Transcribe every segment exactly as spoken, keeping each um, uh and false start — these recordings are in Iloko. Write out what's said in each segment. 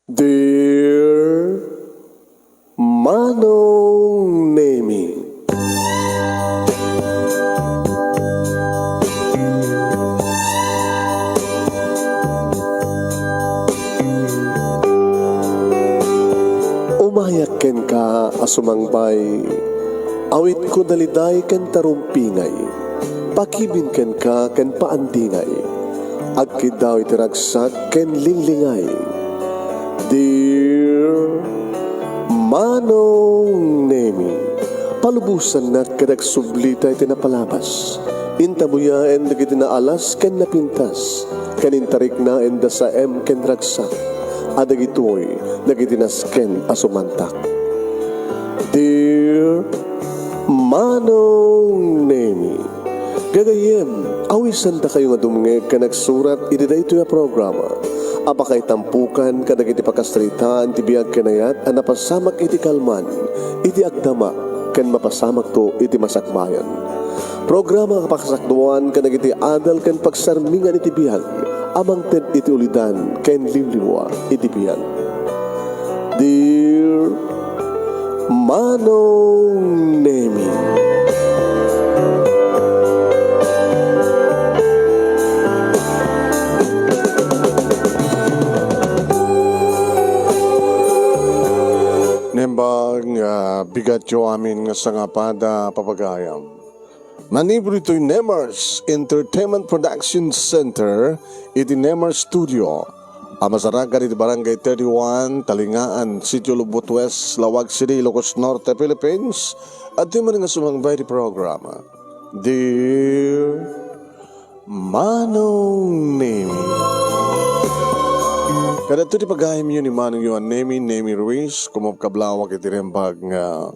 Dear Manong Nemi. Umayak kenka a sumangbay, awitko daliday ken tarumpingay, pakibin kenka ken paandingay, agkiddaw iti ragsak ken linglingay. Dear Manong Nemi, palubosannak ket agsublita iti napalabas. Intabuyaen dagiti naalas ken napintas, ken intariknaen da saem ken ragsak, a dagitoy dagiti nasken a sumantak. Dear Manong Nemi, gagayyem, awisandakayo nga dumngeg ken agsurat iti daytoy a programa a pakaitampukan kadagiti pakasaritaan ti biag ken ayat a napasamak iti kalman, iti agdama, ken mapasamakto iti masakbayan. Programa a pakasakduan kadagiti adal ken pagsarmingan iti biag a mangted iti ulidan ken limlimua iti biag. Dear Manong Nemi. Nembag nga bigatyo amin nga sangapada, papagayam. Manipud ditoy Nemars Entertainment Production Center iti Nemars Studio a masarakan iti Barangay thirty-one, Talingaan, Sitio Lubot West, Laoag City, Ilocos Norte, Philippines. Adtoy manen nga sumangbay iti programa, Dear Manong Nemi. Kadagitoy ti pagayamyo ni Manongyo a Nemi, Nemi Ruiz, kumapkablawak iti nembag nga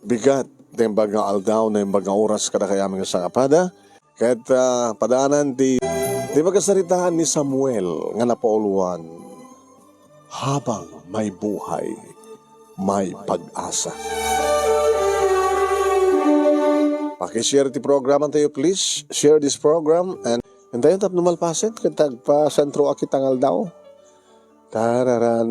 bigat, nembag nga aldaw, nembag nga oras kadakayo amin nga sangapada. Ket, ah, padaanan ti, ti pakasaritaan ni Samuel nga napauluan, Habang may buhay, may pag-asa. Paki-share ti programa tayo, please. Share this program and, and tayo tapno malpasen ket agpasentroak ita nga aldaw. Tararan.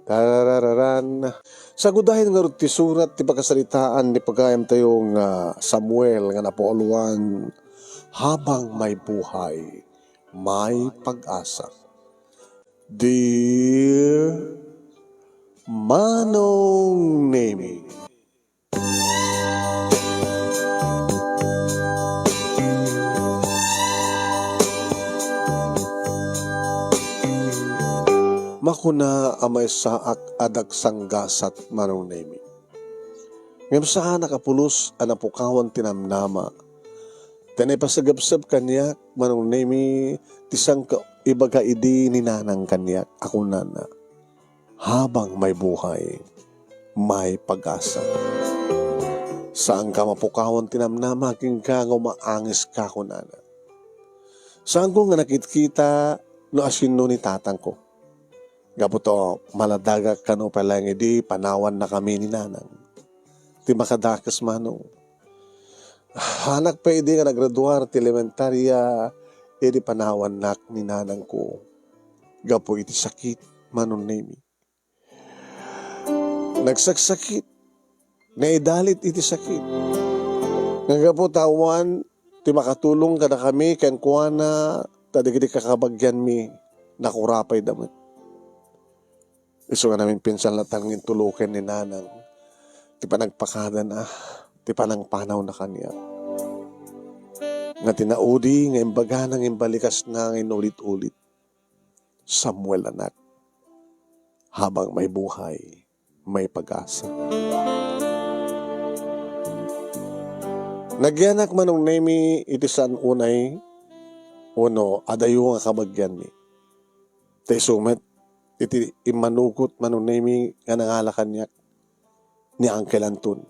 Tarararan. Sagudayen ngarud ti surat ti pakasaritaan ni pagayamtayo nga Samuel nga napauluan, Habang may buhay, may pag-asa. Dear Manong Nemi. Makuna a maysaak a dagsanggasat, Manong Nemi. Ngem saanak a pulos a napukawan ti namnama. Ta naipasagepsep kaniak, Manong Nemi, ti sangka ibaga idi ni Nanang kaniak a kunana, Habang may buhay, may pag-asa. Saanka mapukawan ti namnama kenka nga umaangeska, kunana. Saanko nga nakitkita no asino ni tatangko. Gapu ta maladagak kano pay laeng idi panawannakami ni Nanang. Ti makadakes, Manong, saanak pay idi nga nagraduar ti elementaria idi panawannak ni nanangko gapu iti sakit, Manong Nemi. Nagsaksakit, naidalit iti sakit. Nga gapu ta awan ti makatulong kadakami kenkuana, ta dagiti kakabagianmi, nakurapayda met. Isu nga naminpinsan latta nga intuloken ni Nanang ti panagpakadana, ti panangpanawna kaniak. Nga ti naudi nga imbagana nga imbalikasna nga inulit-ulit, Samuel, anak, habang may buhay, may pag-asa. Nagyanak, Manong Nemi, iti saan unay wenno adayo nga kabagianmi. Ta isu met iti immanugot, Manong Nemi, nga nangala kaniak ni Uncle Anton.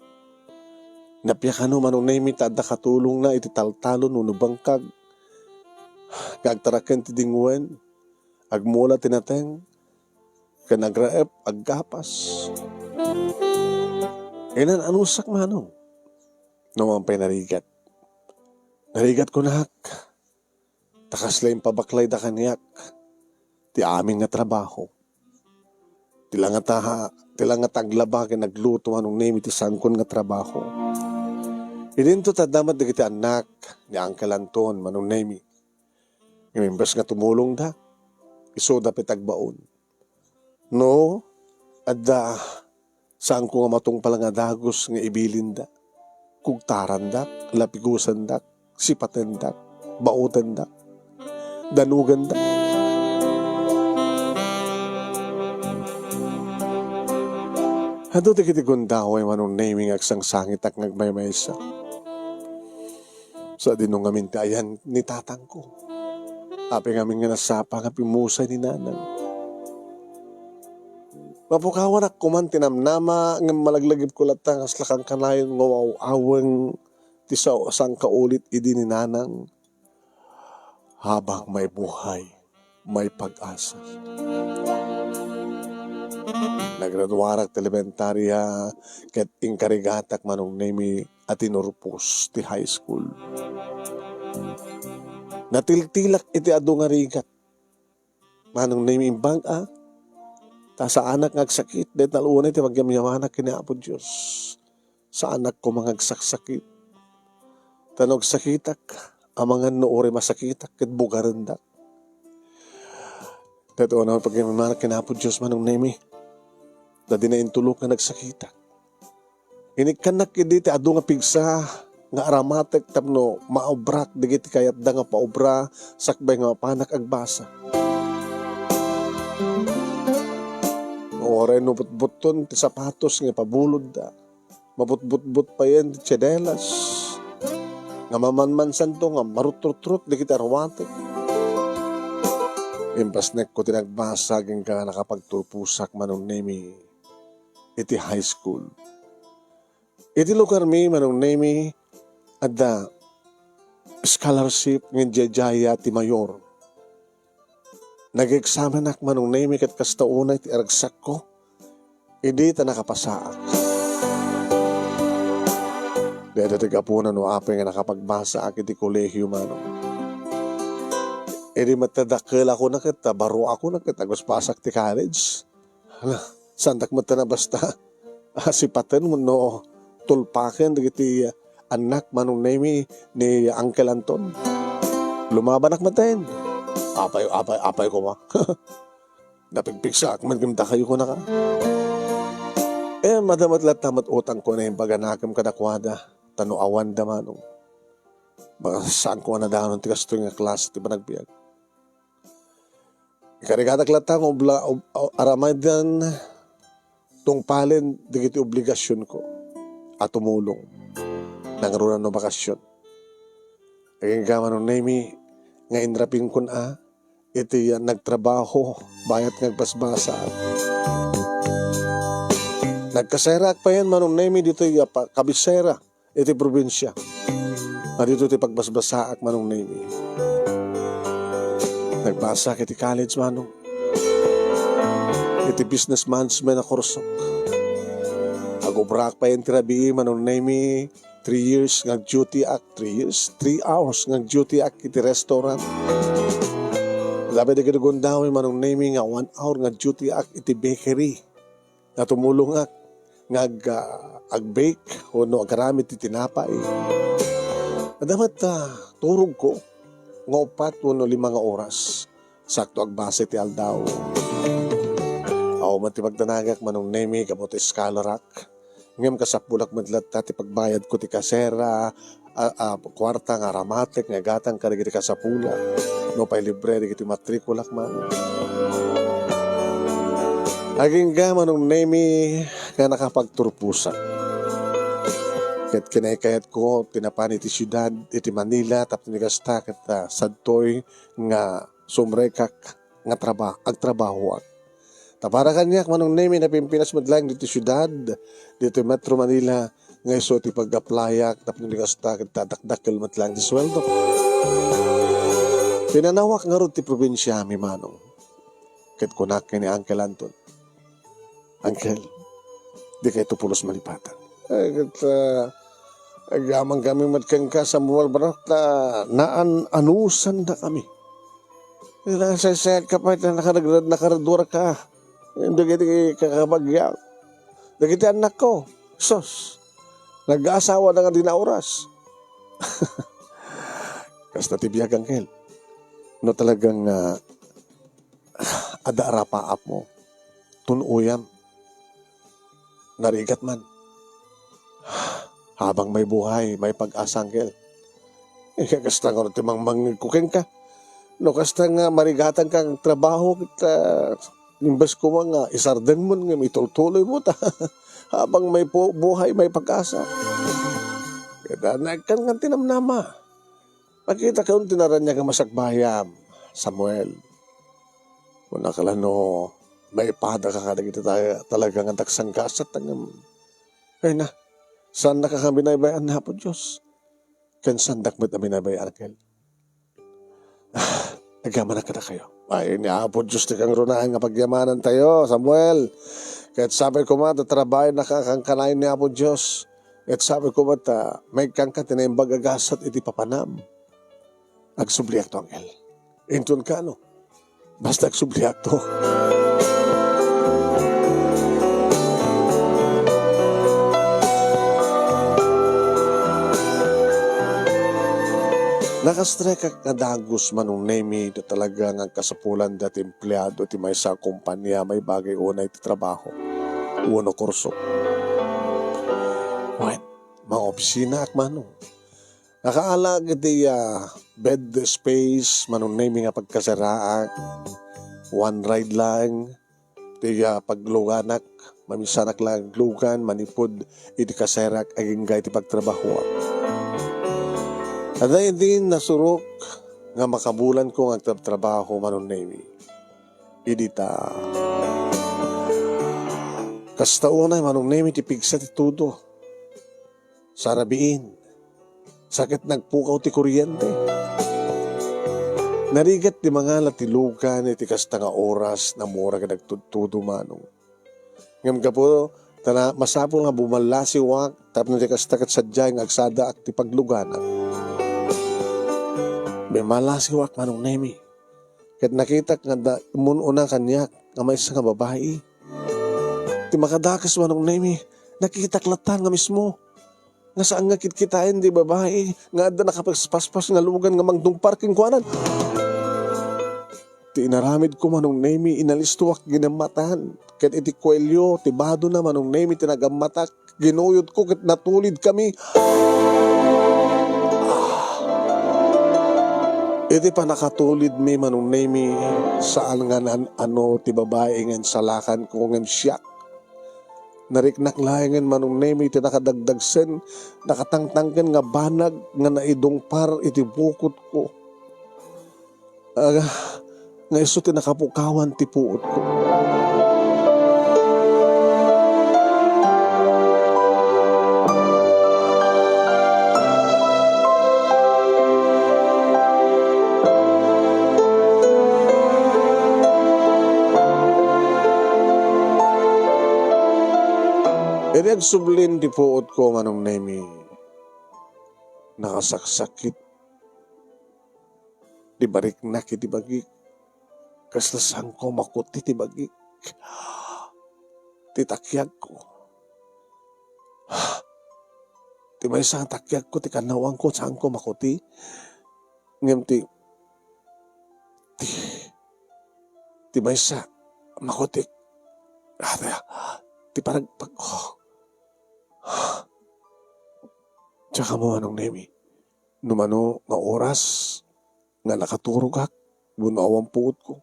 Nappiya kano, Manong Nemi, ta adda katulongna iti taltalon wenno bangkag nga agtaraken ti dingwen, agmula ti nateng, ken agraep, aggapas. Inan-anusak, Manong. Numan pay narigat. Narigat kunak, ta kasla impabaklayda kaniak ti amin nga trabaho. Ti langata, ti langata aglaba ken agluto, Manong Nemi, ti saankon nga trabaho. Idinto ta adda met dagiti annak ni Uncle Anton, Manong Nemi. Ngem imbes nga tumulongda, isuda pay ti agbaon. No, adda, saanko nga matungpal nga dagus nga ibilinda. Kugtarandak, lapigusendak, sipatendak, baotendak, danugendak. Adu dagiti gundaway, Manong Nemi, nga agsangsangitak nga agmaymaysa. Sadino ngamin ti ayan ni tatangko. Apay ngamin nga nasapa nga pimmusay ni nanang. Mapukawanak koman ti namnama, ngem malaglagipko latta nga kasla kankanayon nga aw-aweng ti sao-, sangkaulit idi ni nanang. Habang may buhay, may pag-asa. Nagraduarak ti elementarya ket inkarigatak, Manong Nemi, a tinurpos ti high school. Natiltilak iti adu nga rigat. Manong Nemi, imbag a, ta saanak nga agsakit, dayta unay ti pagyamyamanak ken ni Apo Dios. Saanak koma nga agsaksakit. Ta no agsakitak, amangan no uray masakitak ket bugarendak. Dayta unay pagyamyamanak ken Apo Dios, Manong Nemi. Ta dina intulok nga nagsakitak. Inikkannak idi ti adu nga pigsa nga aramatek tapno maobrak dagiti kayatda nga paobra sakbay nga mapanak agbasa. Uray no butbutton ti sapatos nga ipabulodda, mabutbutbot payen ti tsinelas nga mamanmansanto nga marutrutrut dagiti aruatek. Impasnekko ti nagbasa agingga nakapagturposak, Manong Nemi, iti high school. Iti lugarmi, Manong Nemi, adda scholarship nga idiaydiaya ti mayor. Nag-eksamenak, Manong Nemi, ket kasta unay ti aragsakko idi ta nakapasaak. Dayta ti gapuna no apay nga nakapagbasaak iti kolehio, Manong. Idi met ta dakkelakon ket ta baroakon ket agpaspasak ti college. Hala, saandak met ta nabasta a sipaten wenno tulpaken dagiti annak, Manong Nemi, ni Uncle Anton. Lumabanak met laeng. Apay, apay, apay koma. Napigpigsaak met ngem dakayo kunaka. Eh, adda met latta met utangko nga imbaganakem kadakuada, ta no awanda, Manong, baka saanko a nadanon ti kastoy nga klase ti panagbiag. Ikarigatak latta nga obla-, ob-, aramiden tungpalen dagiti obligasionko a tumulong. Nangruna no bakasyon. Agingga, Manong Nemi, nga inrapinkon a iti, ah, nagtrabaho bayat nga agbasbasa. Nagkaseraak payen, Manong Nemi, ditoy, ah, pa-, kabisera iti probinsia. Nga dito ti pagbasbasaak, Manong Nemi. Nagbasaak iti college, Manong. Iti business management a kurso. Agubraak payen ti rabii, Manong Nemi, three years nga duty ak, three years, three hours nga duty ak iti restaurant. Labi dagiti gundaway, Manong Nemi, nga one hour nga duty ak iti bakery. Nga tumulongak nga ag-, ah, ag-bake wenno agaramid ti tinapay. Adda met, ah, turogko nga uppat wenno lima nga oras. Sakto agbasa ti aldaw. Aw met ti pagdanagak, Manong Nemi, gapu ta iskalarak. Ngem kasapulak met latta ti pagbayadko ti kasera, a, a, kuarta nga aramatek nga igatang kadagiti kasapulak no pay libre dagiti matrikulak, Manong. Agingga, Manong Nemi, nga nakapagturposak. Ket kinaykayatko ti napan iti siudad iti Manila tapno ni kasta ket, ah, sadtoy nga sumrekak nga traba-, agtrabahoak. Ta para kaniak, Manong Nemi, napimpinas met laeng ditoy siudad, ditoy Metro Manila, nga isu ti pag-applyak tapno di kasta ket dakdakkel met laeng ti sueldo. Pinanawak ngarud ti probinsiami, Manong. Ket kunak ken ni Uncle Anton, "Uncle, dikayto pulos malipatan." Eh, ket, ah, agyamankami met kenka, Samuel, bro, ta naan-anusandakami. Nasaysayat ka pay ta nakaragrad-, nakaraduar ka. Dagiti kakabagiak, dagiti annakko, sus, nagaasawa na nga di naoras. Kasta ti biag, Angkel. No talagang, ah, adda arapaapmo, tun-oyam. Narigat man. Habang may buhay, may pag-asa, Angkel. Eh, kasta nga ti mangmangngegko kenka. No kasta nga marigatanka nga trabaho, ket, ah, imbes koma nga isardengmo ngem itultuloymo ta habang may pu-, buhay, may pag-asa. Ket, ah, nagkan nga tinamnama. Makita ka ti naraniag nga masakbayam, Samuel. Kuna ka la no maipadaka kadagiti ta-, talaga nga daksanggasat ngem, ay na, saannaka nga binaybay-an ni Apo Dios. Ken saandak met a binaybay-an, Angkel. Ah, agyamanak kadakayo. Ay, ni Apo Dios ti kangrunaan nga pagyamanantayo, Samuel. Ket sapay koma ta trabahoenka kankanayon ni Apo Dios. Ket sapay koma ta maikkanka ti naimbag a gasat iti papanam. Agsubliakto, Angkel. Inton kano, basta agsubliakto. Nakastrekak nga dagus, Manong Nemy, ta talaga nga agkasapulanda ti empleado ti maysa a kompania maibagay unay ti trabaho wenno kurso. Wen, mangopisinaak, Manong. Nakaalag iti, ah, bed space, Manong Nemy, nga pagkaseraak. One ride laeng ti, ah, pagluganak. Maminsanak laeng aglugan manipud iti kaserak agingga iti pagtrabahoak. Adda idin nasurok nga makabulanko nga agtrabtrabaho, Manong Nemy. Idi ta kasta unay, Manong Nemy, ti pigsa ti tudo. Sarabiin, sa ket nagpukaw ti kuryente. Narigat ti mangala ti lugan iti kasta nga oras, namura nga nagtudtudo, Manong. Ngem gapu ta na-, masapul nga bumallasiwak tapno ti kasta ket sadiay nga agsadaak ti pagluganak. Bimallasiwak, Manong Nemy. Ket nakitak nga adda immun-una kaniak nga maysa nga babai. Ti makadakes, Manong Nemy, nakitak latta nga mismo nga saan nga kitkitaen ti babai nga adda nakapaspaspas nga lugan nga mangdungpar kenkuana. Ti inaramidko, Manong Nemy, inalistoak ginammatan. Ket iti kuelio ti badona, Manong Nemy, ti nagammatak. Ginuyodko ket natulidkami. Ah. Iti pannakatulidmi, Manong Nemy, saan nga naan-ano ti babai nga insalakanko ngem siak. Nariknak laengen, Manong Nemy, ti nakadagdagsen, nakatangtangken nga banag nga naidungpar iti bukotko. Ah, nga isu ti nakapukawan ti puotko. Idi agsublin ti puotko, Manong Nemy, nakasaksakit ti bariknak iti bagik. Kasla saanko makuti ti bagik. Ti takiagko. Ti maysa nga takiagko, ti kannawanko, saanko makuti. Ngem ti, ti, ti maysa, makuti. Ah, ti, ti panagpagko. Tsaka mo, Manong Nemy, no mano nga oras nga nakaturogak wenno awan puotko.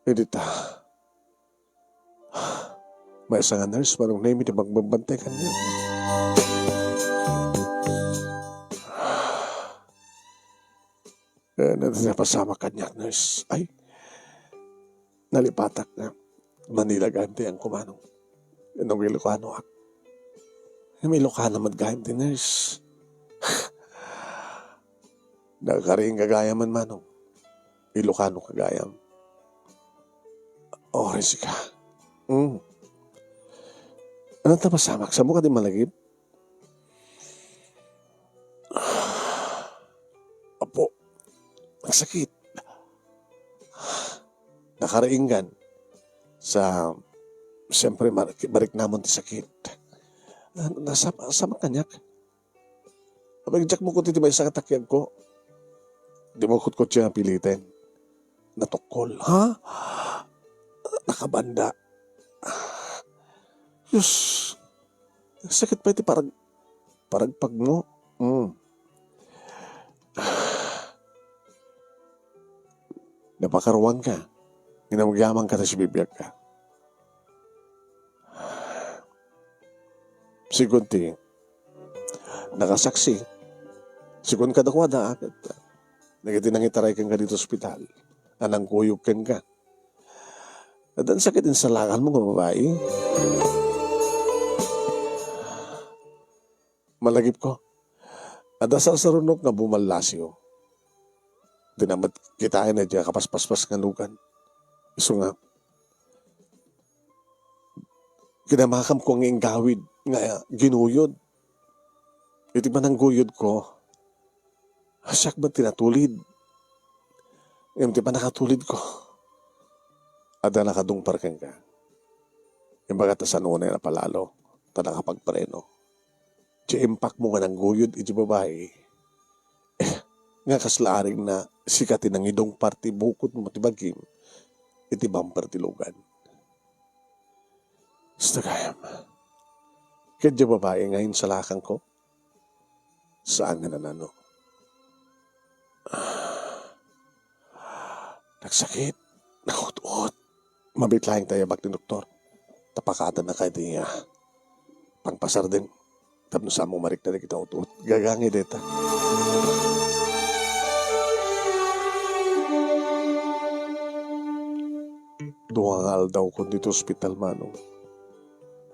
Idi ta, maysa nga nurse, Manong Nemy, ti magbabantay kaniak. Eh, na-, napasamak kaniak, nurse. Ay, nalipatak nga Manila gayam ti ayanko, Manong. Ngem Ilocanoak. Ngem Ilocano met gayam ti nurse. Nakariing ka gayam man, Manong. Ilocano ka gayam. Oh, sika. Mm. Ano ta pasamak? Saan mo ka di malagip? Apo, nagsakit. Nakariinggan. Sa, siyempre, mar-, mariknamon ti sakit. Na-, nasam-, samak kaniak. Apay, diak makuti ti maysa nga takiagko. Di mo kutkutsi nga piliten. Natukkol. Ha? Nakabanda. Diyos, sakit pay ti parag-, paragpagmo. Mm. Napakaruanka. Inamagyamanka ta sibibiagka. Sigun ti nakasaksi, sigun kadakuada, ket dagiti nangitaray kenka ditoy ospital a nangkuyog kenka. Adda sakit insalakanmo nga babai? Malagipko, adda sarsarunok nga bumallasiw. Di na met kitaen daydiay a kapaspaspas nga lugan. Isu nga, kinamakamko nga inggawid nga ginuyod. Iti panangguyodko, siak met ti natulid. Ngem ti pannakatulidko, adda nakadungpar kenka. Imbagak ta saan unay a napalalo, ta nakapagpreno. Ti impakmo nga nangguyod iti babai, eh, nga kasla arigna sika ti nangidungpar ti bukodmo ti bagim iti bumper ti lugan. Kasta gayam. Ket diay babai nga insalakanko, saan nga nanano. Nagsakit, naut-ot. Mabiit laeng ta iyabak ti doktor. Ta pakaatennaka iti, ah, pangpasardeng. Tapno saanmo marikna dagiti ut-ot. Gagangay dayta. Dua nga aldawkon ditoy ospital, Manong.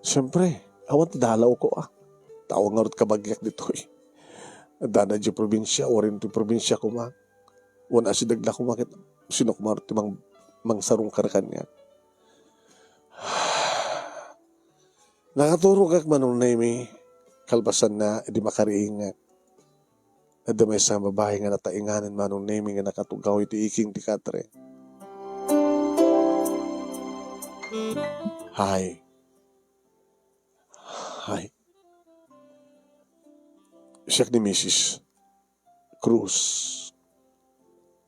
Siempre, awan ti dalawko, ah. Tao ngarud kabagiak ditoy. Addana diay probinsia, uray ti probinsia koma. Wen a sideg la koma ket sino koma ti mang-, mangsarungkar kaniak. Nakaturogak, Manong Nemy, kalpasanna, idi makariingak. Adda maysa nga babai nga natainganen, Manong Nemy, nga nakatugaw iti iking ti katre. Hay. Hay. Siak ni Misis Cruz.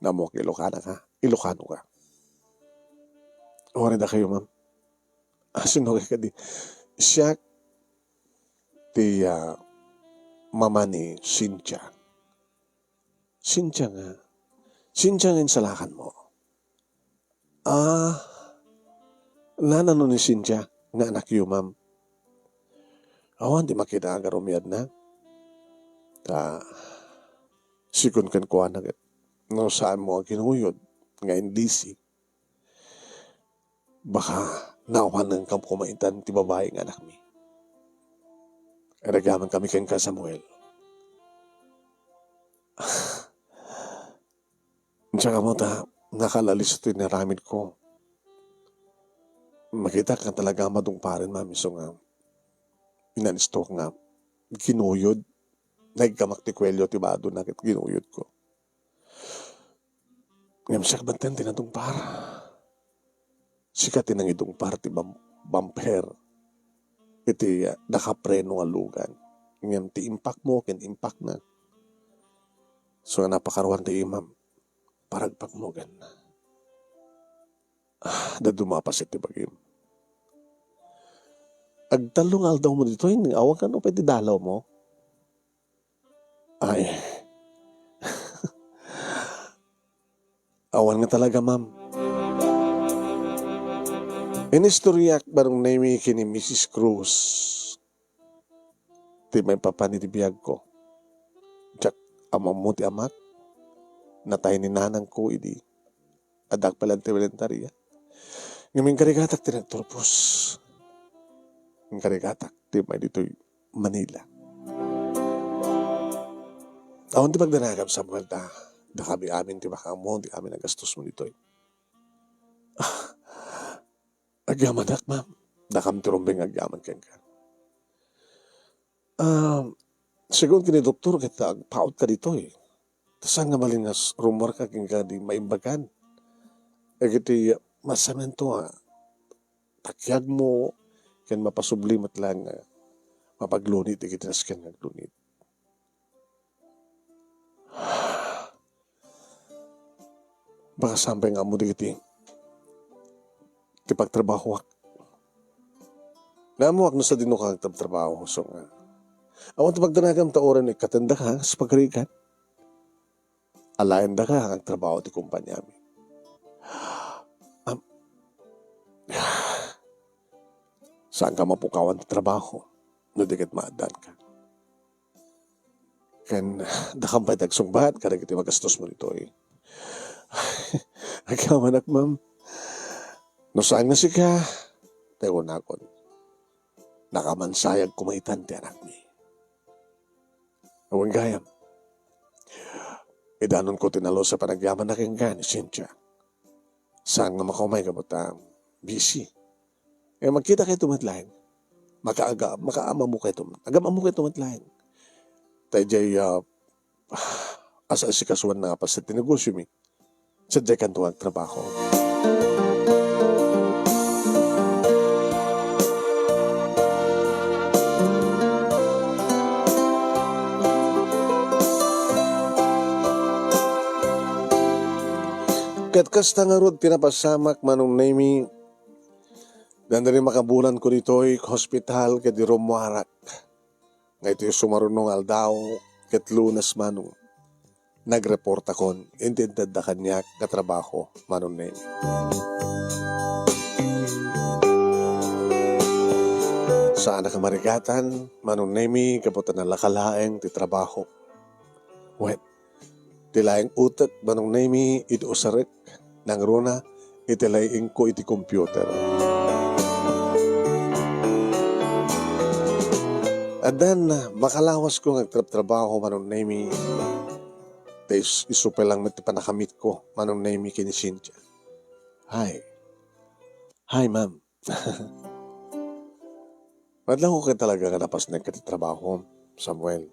Naammoak nga Ilocana ka? Ilocano ka? Uray dakayo, ma'am. Ah, sino kay kadi? Siak ti, ah, mama ni Cynthia. Cynthia nga, Cynthia nga insalakanmo. Ah, nanano ni Cynthia nga anakyo, ma'am? Awan ti makita nga rumiadna. Ta, sigun kenkuana ket, no saanmo a kinuyod nga indisi, baka naawannangkam koma itan ti babai nga anakmi. Iragyaman kami kenka, Samuel. Diak ammo ta nakalalis ti inaramidko. Makitak nga talaga a madungparen, ma'am, isu nga inanistok nga kinuyod. Naiggamak ti kuelio ti badona ket kinuyodko. Ngem siak metten ti nadungpar. Sika ti nangidungpar ti bam-, bumper iti, ah, nakapreno nga lugan. Ngem ti impakmo ken impakna, isu nga napakaruan ti imam, paragpagmo ken, ah, dadduma a paset ti bagim. Agtallo nga aldawmo ditoy, awan kano pay ti dalawmo? Ay. Awan nga talaga, ma'am. Inistoriak, Manong Nemy, ken ni Misis Cruz ti maipapan iti biagko. Diak ammo ti amak. Natay ni nanangko idi addak pay laeng ti elementarya. Ngem inkarigatak ti nagturpos. Inkarigatak ti immay ditoy Manila. Awan ti pagdanagam, Samuel, ta dakami amin ti makaammo ti amin a gastosmo ditoy. Ah, agyamanak, ma'am. Dakam ti rumbeng nga agyaman kenka. Ah, sigun ken ni doktor, ket agpaut ka ditoy. Ta saan nga balin nga s-, rummuarka ken kadi maimbagan. Dagiti masamento nga takiagmo, ken mapasubli met laeng nga mapaglunit dagiti nasken nga aglunit. Baka saan pay nga ammo dagiti ti pagtrabahoak. Naammoak no sadino ka agtrabtrabaho, isu nga awan ti pagdanagam ta uray no ikkatendaka sa pagrigat, alaendaka nga agtrabaho ti kompaniami. Am-, saanka mapukawan ti trabaho no di ket maaddanka. Ken dakam pay ti agsungbat kadagiti magastosmo ditoy. Agyamanak, ma'am. No saan nga sika, ti kunakon, nakamansayag koma itan ti anakmi. Awan gayam. Idanonko ti nalus a panagyamanna kenka ni Cynthia. Saan nga makaumay gapu ta busy. Eh, magkita kayto met laeng. Makaaga-, makaamamo kayto, agam-ammo kayto met laeng. Ta idiay, ah, as-asikasuanna nga paset ti negosiomi. Sadiay kanto nga agtrabaho. Ket kasta ngarud ti napasamak, Manong Nemy, daydi makabulanko ditoy hospital ket di rummuarak nga iti sumaruno nga aldaw ket Lunes, Manong, nagreportakon inti intedda kaniak nga trabaho, Manong Nemy. Saanak a marigatan, Manong Nemy, gapu ta nalaka laeng ti trabaho. Wen, ti laeng utek, Manong Nemy, idi usarek, nangruna iti lay-ingko iti computer. Addan makalawasko nga agtrabtrabaho, Manong Nemy. Ta is-, isu pay lang met ti panakamitko, Manong Nemy, ken ni Cynthia. Hi. Hi, ma'am. Madlawko ket talaga nga napasnek iti trabahom, Samuel.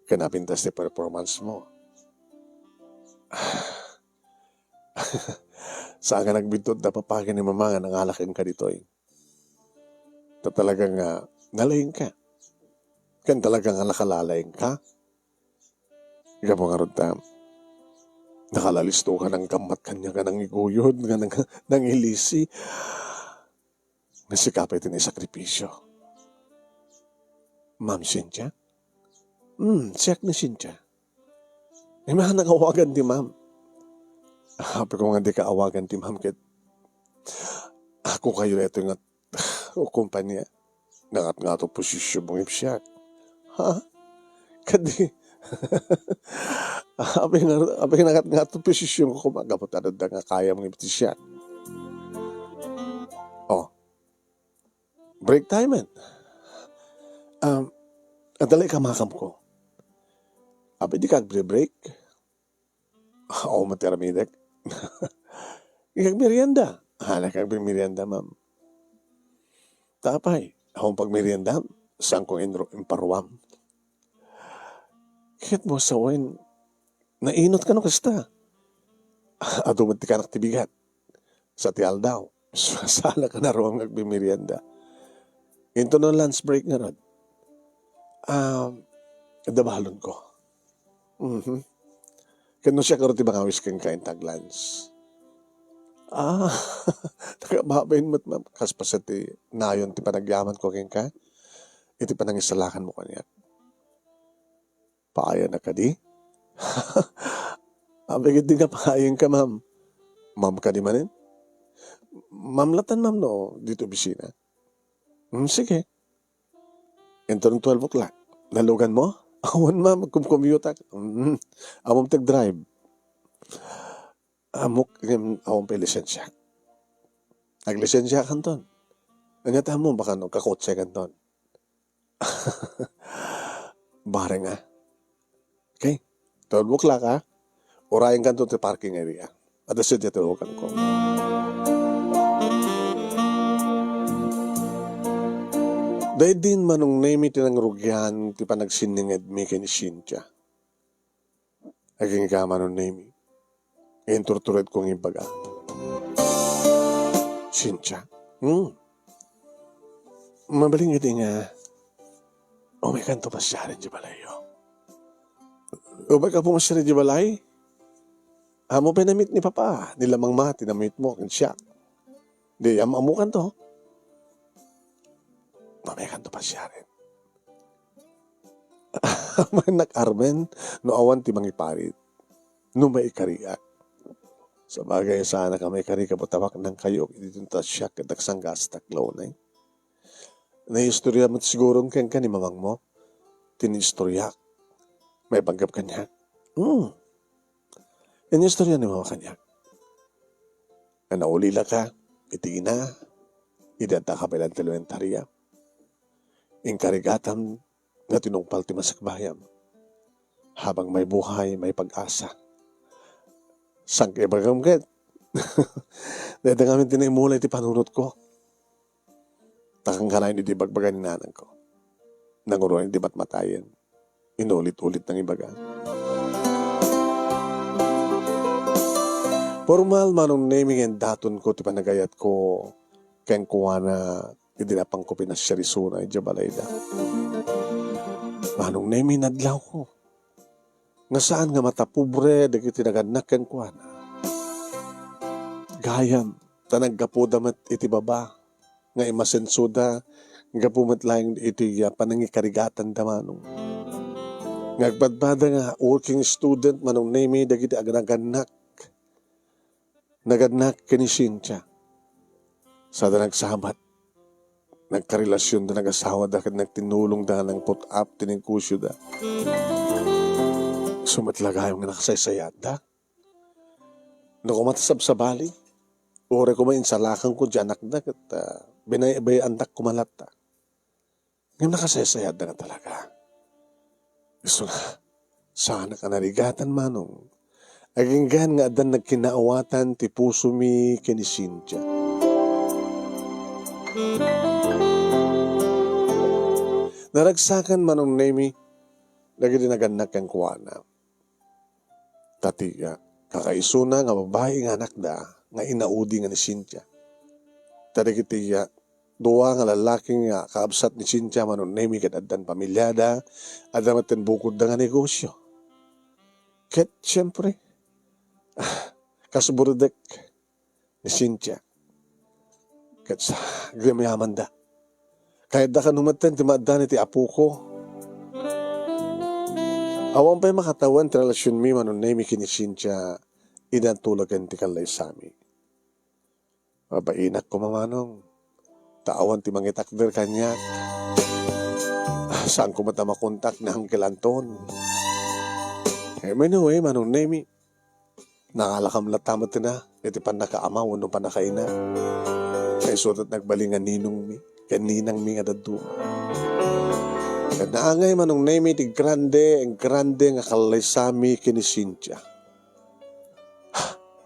Ken napintas ti performance mo. Saan nga nagbidtot da papa ken ni mama nga nangala kenka ditoy. Ta talaga nga nalaingka. Ken talaga nga nakalalaingka. Gapu ngarud ta, nakalalisto ka nang gammat kaniak nga nangiguyod, nga nang-, nangilisi. Nga sika pay ti naisakripisio. Ma'am Cynthia? Hmm, siak ni Cynthia. Imanak awagan ti ma'am. Apay ko nga dika awagan ti ma'am ket ako kayo daytoy nga o kompanya. Nangatngato posisyon mo ngem siak. Ha? Kadi. Apay nga, apay nangatngato posisyon ko, kumagapu ta adda nga kayam ngem ti siak. Oh. Break time, man. Um, adda lay kamakam ko. Apay di ka agbre-break? Awan met ti aramidek. Agmerienda. Hala, agmerienda, ma'am. Ta apay, awan pagmerienda, saan ko inro-, imparuam. Ket mo sawen, nainot ka no kasta. Adu met ti kanak ti bigat. Sa ti aldaw. Saan ka naruam nga agmerienda. Into no lunch break ngarud. Um, adda balon ko. Mhm. Ken no siak ngarud ti mangawis kenka inta aglunch. Ah, nakababain met, ma'am. Kas paset ti nayon ti panagyaman ko kenka. Iti panangisalakan mo kaniak. Paayan a kadi? Apay ket di nga paayan ka, ma'am. Ma'am kadi manen? Ma'am latan, ma'am, no? Dito opisina. Hmm, sige. Inton twelve o'clock. Nalugan mo? Awan, ma'am. Agkumkumyutak. Mm. Ammom ti agdrive. Ammok, ngem awan pay lisensia. Aglisensia kanton. Ania ti ammom, baka no, kakotse kanton. Bareng, ah. Okay? Twelve o'clock, ah. Urayen kanto ti parking area. Adda sadiay ti lugan ko. Daydin Manong Nemy ti nangrugian ti panagsinningedmi ken ni Cynthia. Agingga Manong Nemy. Inturtured ko nga ibaga. Cynthia? Hmm. Mabalin iti nga, umaykanto pasiaren di balayyo. Umayka pumasiar di balay? Ammom pay namit ni Papa, ni Lamang Mati, namit mo, ken siak. Di, am-, ammokanto. Umaykanto pasiaren. Amannak Armen, no awan ti mangiparit, no maikariak. Sabagay, saanak a maikari, kabutawak nang kayo, iti ta siak, ket agsanggastak, launay. Naiistorya met siguro kenka ni mamangmo, ti naistoryak. Maipanggep kaniak. Hmm. Iniistorya ni mama kaniak. Nga naulilaka, iti ina, iti adda ka pay laeng ti elementaria. Inkarigatam nga tinungpal ti masakbayam. Habang may buhay, may pag-asa. Saan ka ibagam ket? Dayta ngamin ti naimula iti panunotko. Takan kanayon idi ibagbaga ni nanangko. Nanguruan idi matmatayen. Inulit-ulit nang ibaga. Pormal, Manong Nemi, nga indatonko ti panagayatko kenkuana idi napangko pinasiar isuna idiay balayda. Manong Nemi, nadlawko nga saan nga matapobre dagiti nagannak kenkuana. Gayam, ta naggapuda met iti baba nga imasensoda gapu met laeng iti, ah, panangikarigatanda, Manong. Nga agpadpada nga working student, Manong Nemi, dagiti agnagannak, nagannak ken ni Cynthia. Sada nagsabat, nagkarelasionda, nagasawada, ket nagtinulongda nga nang-put up ti negosyoda. Isu met la gayam nga nakasaysayaatda. No koma ta sabsabali, uray koma insalakanko ti anakda ket, ah, binaybay-andak koma latta. Ngem nakasaysayaatda nga talaga. Isu nga, saanak a narigatan, Manong. Aginggan nga addan nagkinaawatan ti pusomi ken ni Cynthia. Naragsakan, Manong Nemi, dagiti nagannak kenkuana. Ta ti, ah, kakaisuna nga babai nga anakda nga inaudi nga ni Cynthia. Ta dagiti, ah, dua nga lallaki nga kakabsat ni Cynthia, Manong Nemi, ket addan pamiliada, adda met ti bukodda nga negosyo. Ket, siempre, ah, kas burdek ni Cynthia. Ket sa-, agyamyamanda. Kayatda kano metten ti maaddan iti apoko. Awan pay makatawen ti relasionmi, Manong Nemi, ken ni Cynthia, idi natulagen ti kallaysami. Babainak koma, Manong. Ta awan ti mangitakder kaniak. Saanko met a makontak ni Uncle Anton. Eh, anyway, Manong Nemi, nakalakam latta met iti pannakaama wenno pannakaina. Kaysu't nagbalin nga ninongmi ken ninangmi nga dadduma. Ket naangay, Manong Nemi, ti grande, grande nga kallaysami ken ni Cynthia.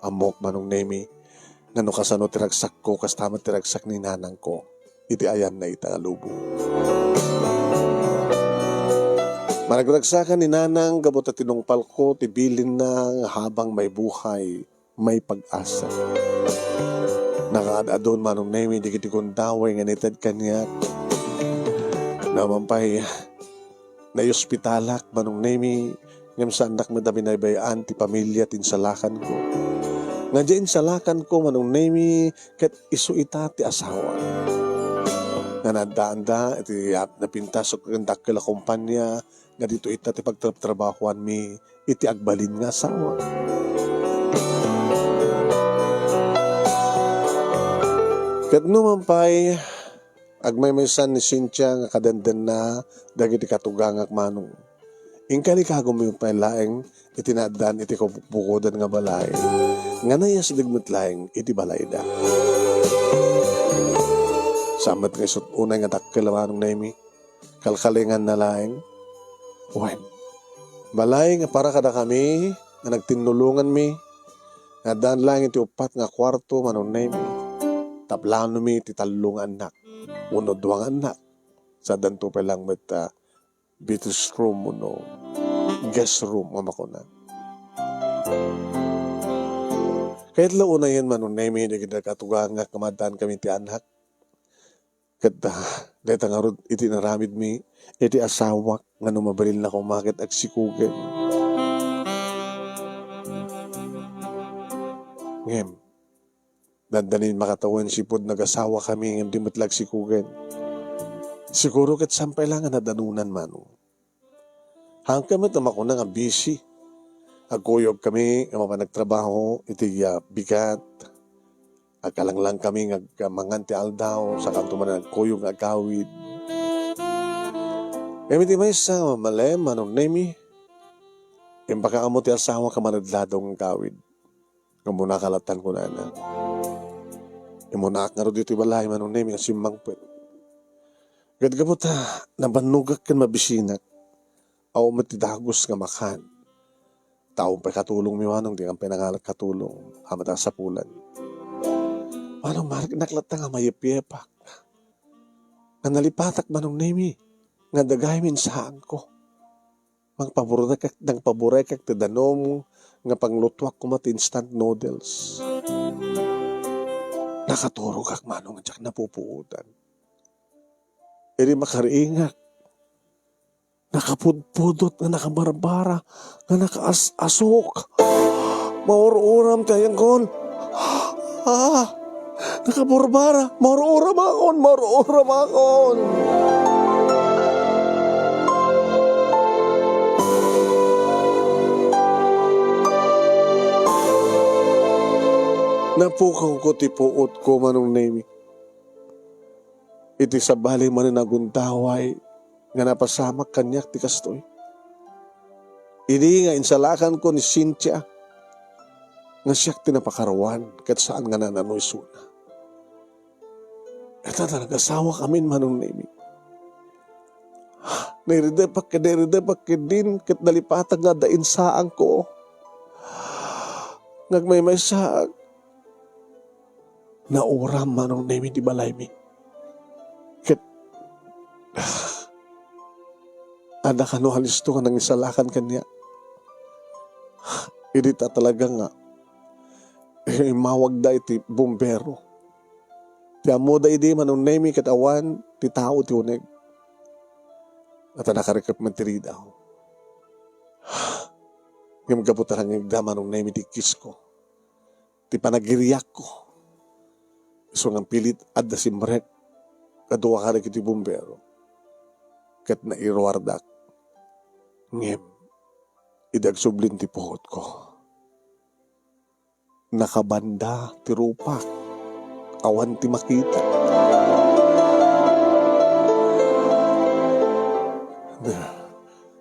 Ammok, Manong Nemi, nga no kasano ti ragsakko, kasta met ti ragsak ni nanangko iti ayanna ita nga lubong. Maragragsakan ni nanang gapu ta tinungpalko ti bilinna nga habang may buhay, may pag-asa. Nakaad-adun, Manong Nemi, dagiti gundaway nga nited kaniak. Naman pay, naiospitalak, Manong Nemi, ngem saandak met a binaybay-an ti pamilia ti insalakanko. Nga diay insalakanko, Manong Nemi, ket isu ita ti asawa. Nga naaddaanda iti ap-, napintas ken dakkel a kompania, nga ditoy ita ti pagtrabtrabahoanmi iti agbalin nga asawa. Ket numan pay, agmaymaysan ni Cynthia nga kadendenna dagiti katugangak, Manong. Inkalikagummi pay laeng iti naaddan iti kabukbukodan nga balay, nga naiasdeg met laeng iti balayda. Saan met nga isut' unay nga dakkel a Manong Nemi, kalkalinganna laeng. Wen, balay nga para kadakami nga nagtinnulonganmi, nga addaan laeng iti uppat nga kuarto, Manong Nemi. Tablanomi ti tallo nga annak, wenno dua nga annak. Sadanto pay laeng met, ah, beatles room wenno guest room nga makuna. Kayat la unayen, Manong Nemi, dagiti katugangak nga maaddaankami ti annak. Ket, ah, dayta ngarud iti inaramidmi iti asawak nga no mabalin la koma ket agsikugen. Ngem, dandanin makatawen sipud nagasawakami ngem di met la agsikugen. Siguro ket saan pay la nga nadanunan, Manong. Haankami met a makuna nga busy. Agkuyogkami nga mapan agtrabaho iti, ah, bigat. Agkalanglangkami nga agmangan ti aldaw, sakanto manen agkuyog nga agkawid. Ngem iti maysa nga malem, Manong Nemi, impakaammo ti asawak a manudladong nga agkawid. Ummunaka lattan, kunana. Immunaak ngarud ditoy balay, Manong Nemi, a simmangpet. Ket gapu ta nabannogak ken mabisinak, awan met ti dagus nga makan. Tao pay katulongmi, Manong, dikami pay nangalak katulong, a matasapulan. Manong, mariknak latta nga mayepyepak. Nga nalipatak, Manong Nemi, nga adda gayam insaanko. Nangpaburekak, nangpaburekak ti danum nga panglutuak koma ti instant noodles. Nakaturogak, Manong, a diak napupuotan. Idi makariingak, nakapudpudot nga nakabarbara, nga nakaas-asok. Maur-uram ti ayangkon. Ah! Nakabarbara, maur-uram akon, maur-uram akon. Napukawko ti puotko, Manong Nemi. Iti sabali manen a gundaway nga napasamak kaniak ti kastoy. Idi nga insalakanko ni Cynthia nga siak ti napakaruan ket saan nga naan-ano isuna. Ita ta nagasawakamin, Manong Nemi. Nairidepak ket nairidepak ketdin ket nalipatak nga adda insaanko. Nga agmaymaysaak, nauram, Manong Nemi, ti balaymi. Ket adda kano a listo nga nangisalakan kaniak. Idi ta talaga nga immawagda iti bumbero. Ti ammoda idi, Manong Nemi, ket awan ti tao ti uneg. Ita nakarikep met ti ridaw. Ngem gapu ta nangngegda, Manong Nemi, ti kisko, ti panagiriakko. Isu nga pilit adda simrek kadua kadagiti bumbero ket nairuardak. Ngem idi agsublin ti puotko, nakabanda ti rupak. Awan ti makita.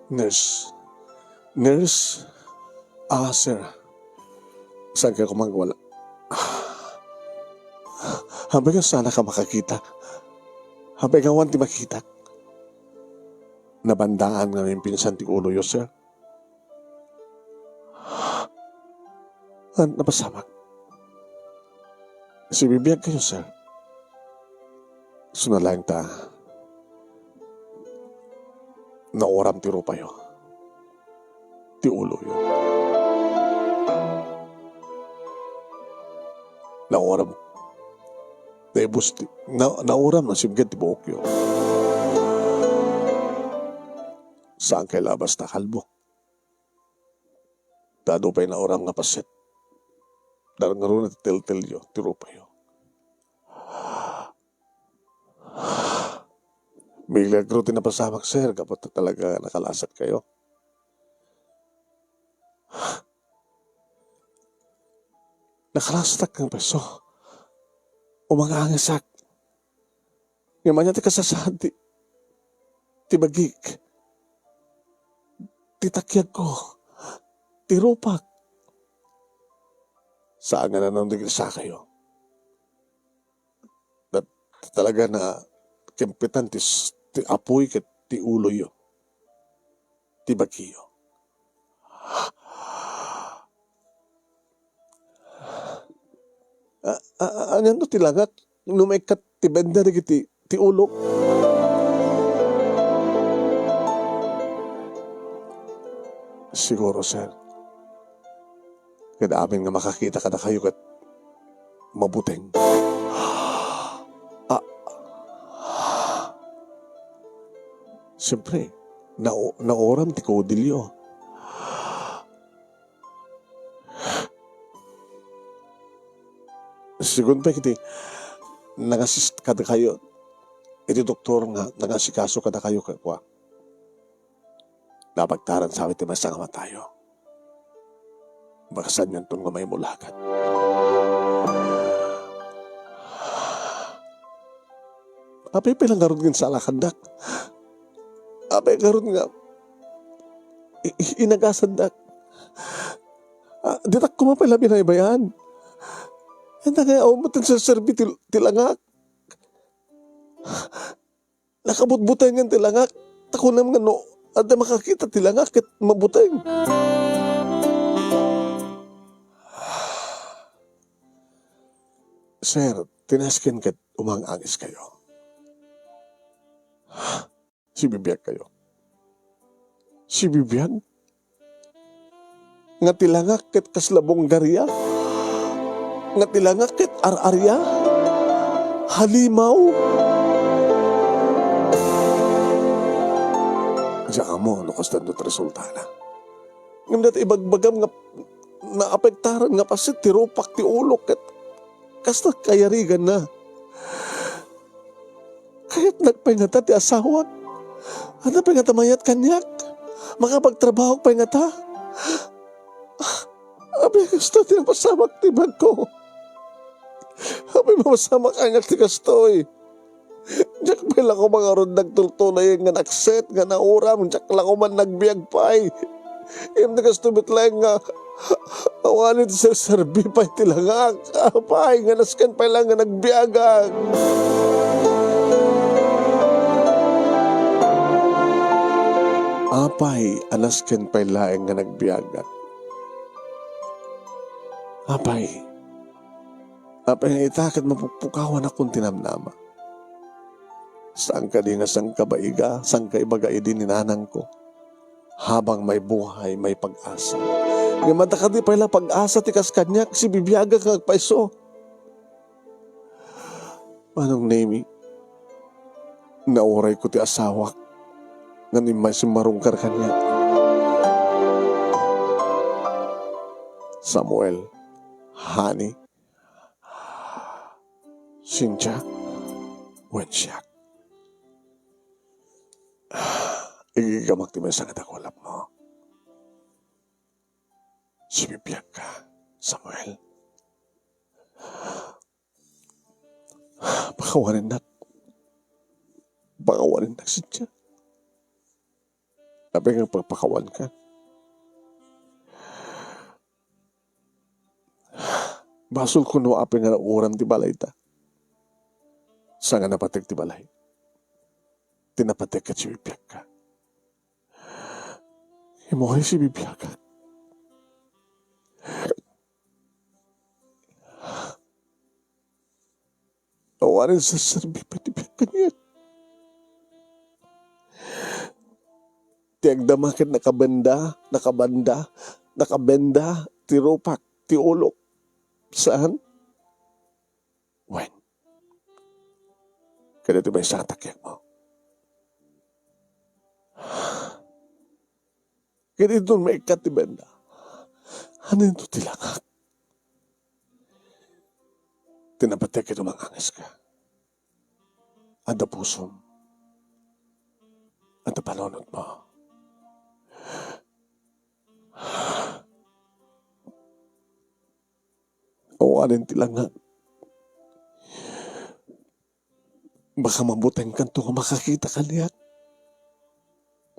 Nurse. Nurse. Ah, sir. Saan kayo kumangwala? Hampay nga saan ka makakita. Hampay nga awan ti makita. Nabandaan nga maminsan ti uloyo, sir. An, napasamak. Sibibiag kayo, sir. Suna laeng ta nauram ti rupayo. Ti uloyo. Nauram. Naibus ti, na, nauram nga simged ti buokyo. Saan kay labas ta kalbo? Ta adu pay nauram nga paset. Darngaruna ti teltelyo, ti rupayo. Milagro ti napasamak, sir, gapu ta talaga nakalasat kayo. Nakalasatak nga preso. Umangangasak. Ngem ania ti kasasaan ti, ti bagik, ti takiagko, ti rupak? Saan nga nanang dagiti sakayo. Ta-, talaga nga kempetan ti s-, ti apuy ket ti uloyo, ti bagiyo. A-, a-, a-, anianto ti langak no maikkat ti benda dagiti ti ulok? Siguro, sir, ket amin nga makakita kadakayo ket mabuteng. A-, Siyempre, nao-, nauram ti kudilyo. Segun pay iti nangasis-, kadakayo, iti doktor nga nangasikaso kadakayo, kakua. Napagtaran sa amin ti maysa nga matayo. Bakasanyanton nga maimulagan. Apay pay la ngarud nga insalakandak? Apay ngarud nga i-, i-, inagasandak? Ah, ditak koma pay la binaybay-an. Enta nga, awan met ti serserbi ti, ti langak. Nakabutbutengen ti langak. Ta kunam nga no adda makakita ti langak ket mabuteng. Sir, tinasken ket umang-angeskayo. Sibibiagkayo. Sibibiag? Nga ti langak ket kasla bunggaria? Nga ti langak ket ar-aria? Halimaw? Diak ammo no kasdano ti resultana. Ngem dayta ibagbagam nga naapektaran nga paset ti rupak ti ulok ket kasta kayariganna. Kayatnak pay ngata ti asawak? Adda pay ngata mayat kaniak? Makapagtrabahok pay ngata? Apay kasta ti napasamak ti biagko? Apay mapasamak kaniak ti kastoy? Diak pay la koma ngarud nagtultulay nga nakset nga nauram, diak la koma nagbiag pay. Ngem ti kasto met laeng nga awanen ti serserbi pay ti langak. Apay nga nasken pay laeng nga nagbiagak? Apay a nasken pay laeng nga nagbiagak? Apay, apay nga ita ket mapukpukawanakon ti namnama? Saan kadi nga sangkabaiga, sangkaibaga idi ni nanangko, habang may buhay, may pag-asa. Ngem adda kadi pay la pag-asa ti kas kaniak, sibibiagak nga agpayso? Manong Nemi, naurayko ti asawak, ngem immay simmarungkar kaniak. Samuel, honey, Cynthia, wen siak. Igigamak ti maysa nga dakulapmo. Sibibiagka, Samuel. Pakawanennak. Pakawanennak, Cynthia. Apay nga pagpakawanka? Basolko no apay nga nauram ti balayta. Saan nga napateg ti balay? Ti napateg ket sibibiagka. Immuna sibibiagak. Awanen serserbi pay ti biag kaniak. Ti agdama ket nakabenda, nakabanda, nakabenda ti rupak, ti ulok. Saan? Wen, kadagiti maysa nga takiakmo. Ket inton maikkat ti benda, haanento ti langak? Ti napateg ket umang-angeska. Adda pusom. Adda panunotmo. Awanen ti langak. Baka mabutengkanto nga makakita kaniak.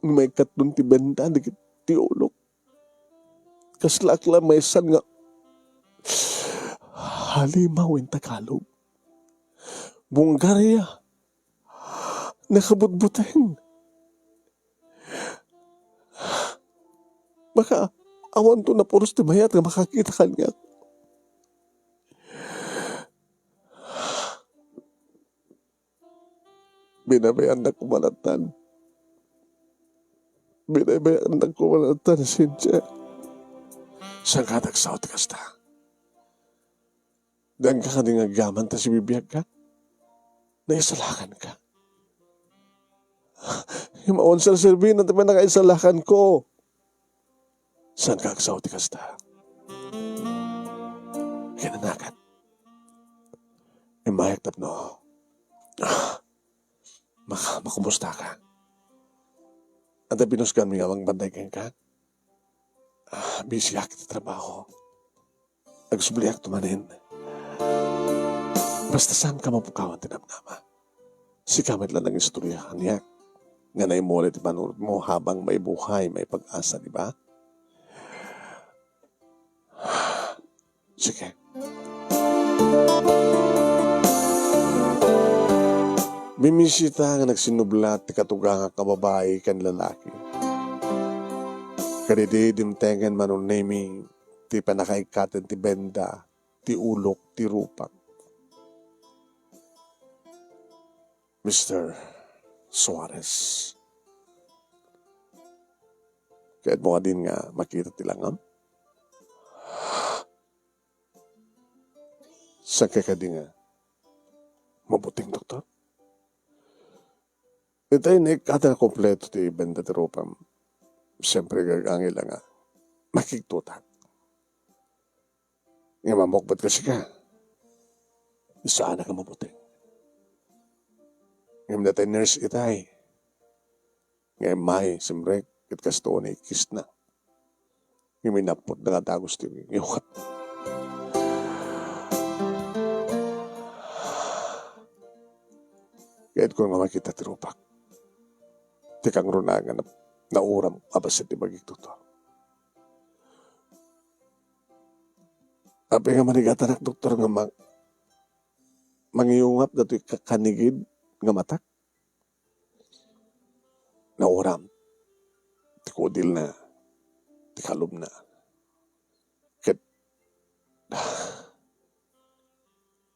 Maikkaton ti benda dagiti ulok. Kaslaak la maysa nga halimaw in Tagalog. Bunggaria. Nakabutbuteng. Baka awanto napuros ti mayat nga makakita kaniak. Binabayannak koma latta. Binabayannak koma latta, Cynthia. Saan ka nagsaw ti kasta? Diak kadi nga agyaman ta sibibiagka? Naisalakanka? Maunser serbi na ti pannakaisalakanko. Saan ka agsaw ti kasta? Kinanagan. Immayak tapno, ah, maka-, makumusta ka. Anta binuskan mi nga mangbantay kenka? Ah, busy ak iti trabaho. Agsubliak to manen. Basta saan ka mapukawan ti namnama. Sika met la nangistorya kaniak nga naimula ti panunotmo habang may buhay, may pag-asa, di ba? Sige. Bimmisita nga nagsinnublat ti katugangak nga babai ken lalaki. Kadidi, dimtengen manunemi ti pannakaikkaten ti benda, ti ulok, ti rupak. Mister Suarez, kayatmo kadin nga makita ti langam? Saan ka kadi nga mabuting, doktor? Itay naikkaten a kompleto ti benda ti rupam. Siyempre, gagangay la nga makigtutak. Nga mamukbat ka sika. Saan ka mabuting. Ngem natay nurse itay. Nga immay, simrek, ket kastoy ni kissna. Ngem inapot na nga dagus ti ngiwat. Kayatko nga makita ti rupak. Ti kangruna nga na-, nauram a bassit ti bagik, doktor. Apay nga manigatanak, doktor, nga ma-, mangiyungap datoy ka-, kanigid nga matak? Nauram ti kudilna, ti kalubna. Ket,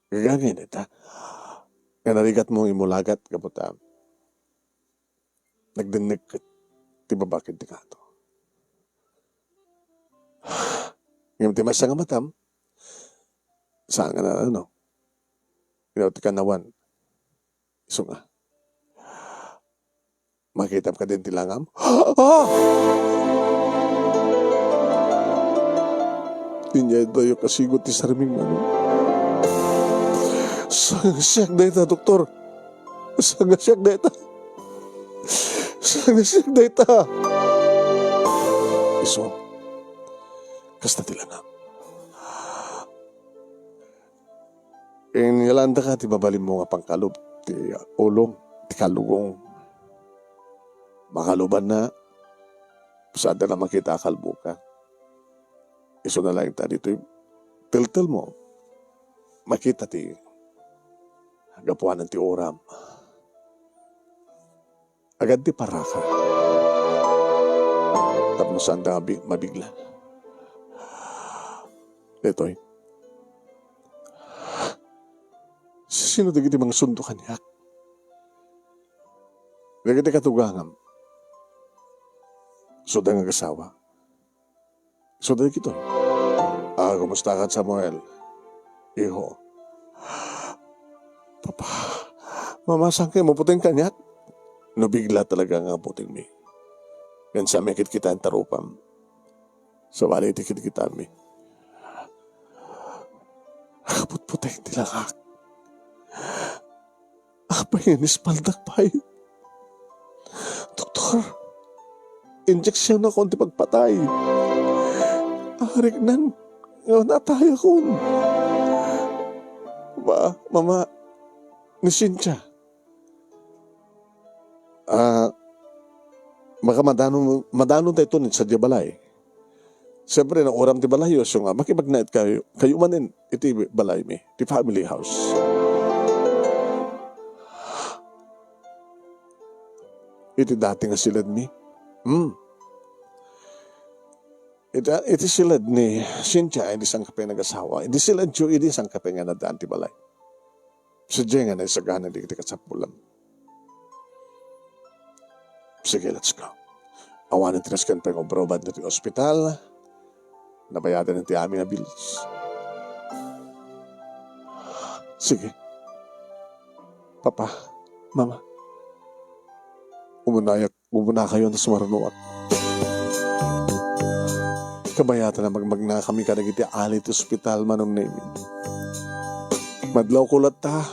gagangay dayta, nga narigatmo nga imulagat gapu ta nagdengngeg ket ti baba ken ti kato. Ngem ti maysa nga matam, saan nga na, ano, inaw ti kanawan. Isu nga, makitam kadin ti langam? Ah! Inyay dayo kasigo ti sarming manok. Saan nga siak dayta, doktor? Saan nga siak dayta? Saan nga siak dayta? Isu, kasta ti langam. Inyalaandaka ti mabalinmo nga pangkalub ti ulom, ti kalugong. Makalubanna, saanda na makita a kalboka. Isuna laeng ta ditoy teltelmo, makita ti gapuanan ti uram. Agad ti paraka. Tapno saanda nga bi-, mabigla. Daytoy. Sino dagiti mangsundo kaniak? Dagiti katugangam. Suda nga agasawa. So, dagitoy. Ah, kumusta ka, Samuel? Iho. Papa, Mama, saan kayo maputing kaniak? No bigla talaga nga puting mi. Yan sa may kitkitan tarupam. Sa wali ti kitkitan mi. Kaputputing ti langak. Apay nga inispaldak pay? Doktor, injeksionakon ti pagpatay. Ariknan nga natayakon. Ba, mama, ni Cynthia. Ah, maka madano, madano tayo to ni sa balay. Siyempre, nauram ti balay, so nga, makipagnaet kayo, kayo manen, iti balay mi, ti family house. Iti dati nga silad mi. Hmm. Iti, iti silad ni Cynthia, iti sangkapay nga nagasawa. Iti silad yo, iti sangkapay nga nadaan ti balay. Sadiay nga naisagana dagiti kasapulam. Sige, let's go. Awanen ti nasken pay nga ubrobad ditoy ospital. Nabayadan ti amin a bills. Sige. Papa, Mama. Umunayak Gumunakayon ta sumarunoak. Kabayatan a magmagnakami kadagiti ali ti ospital, Manong Nemi. Madlawko latta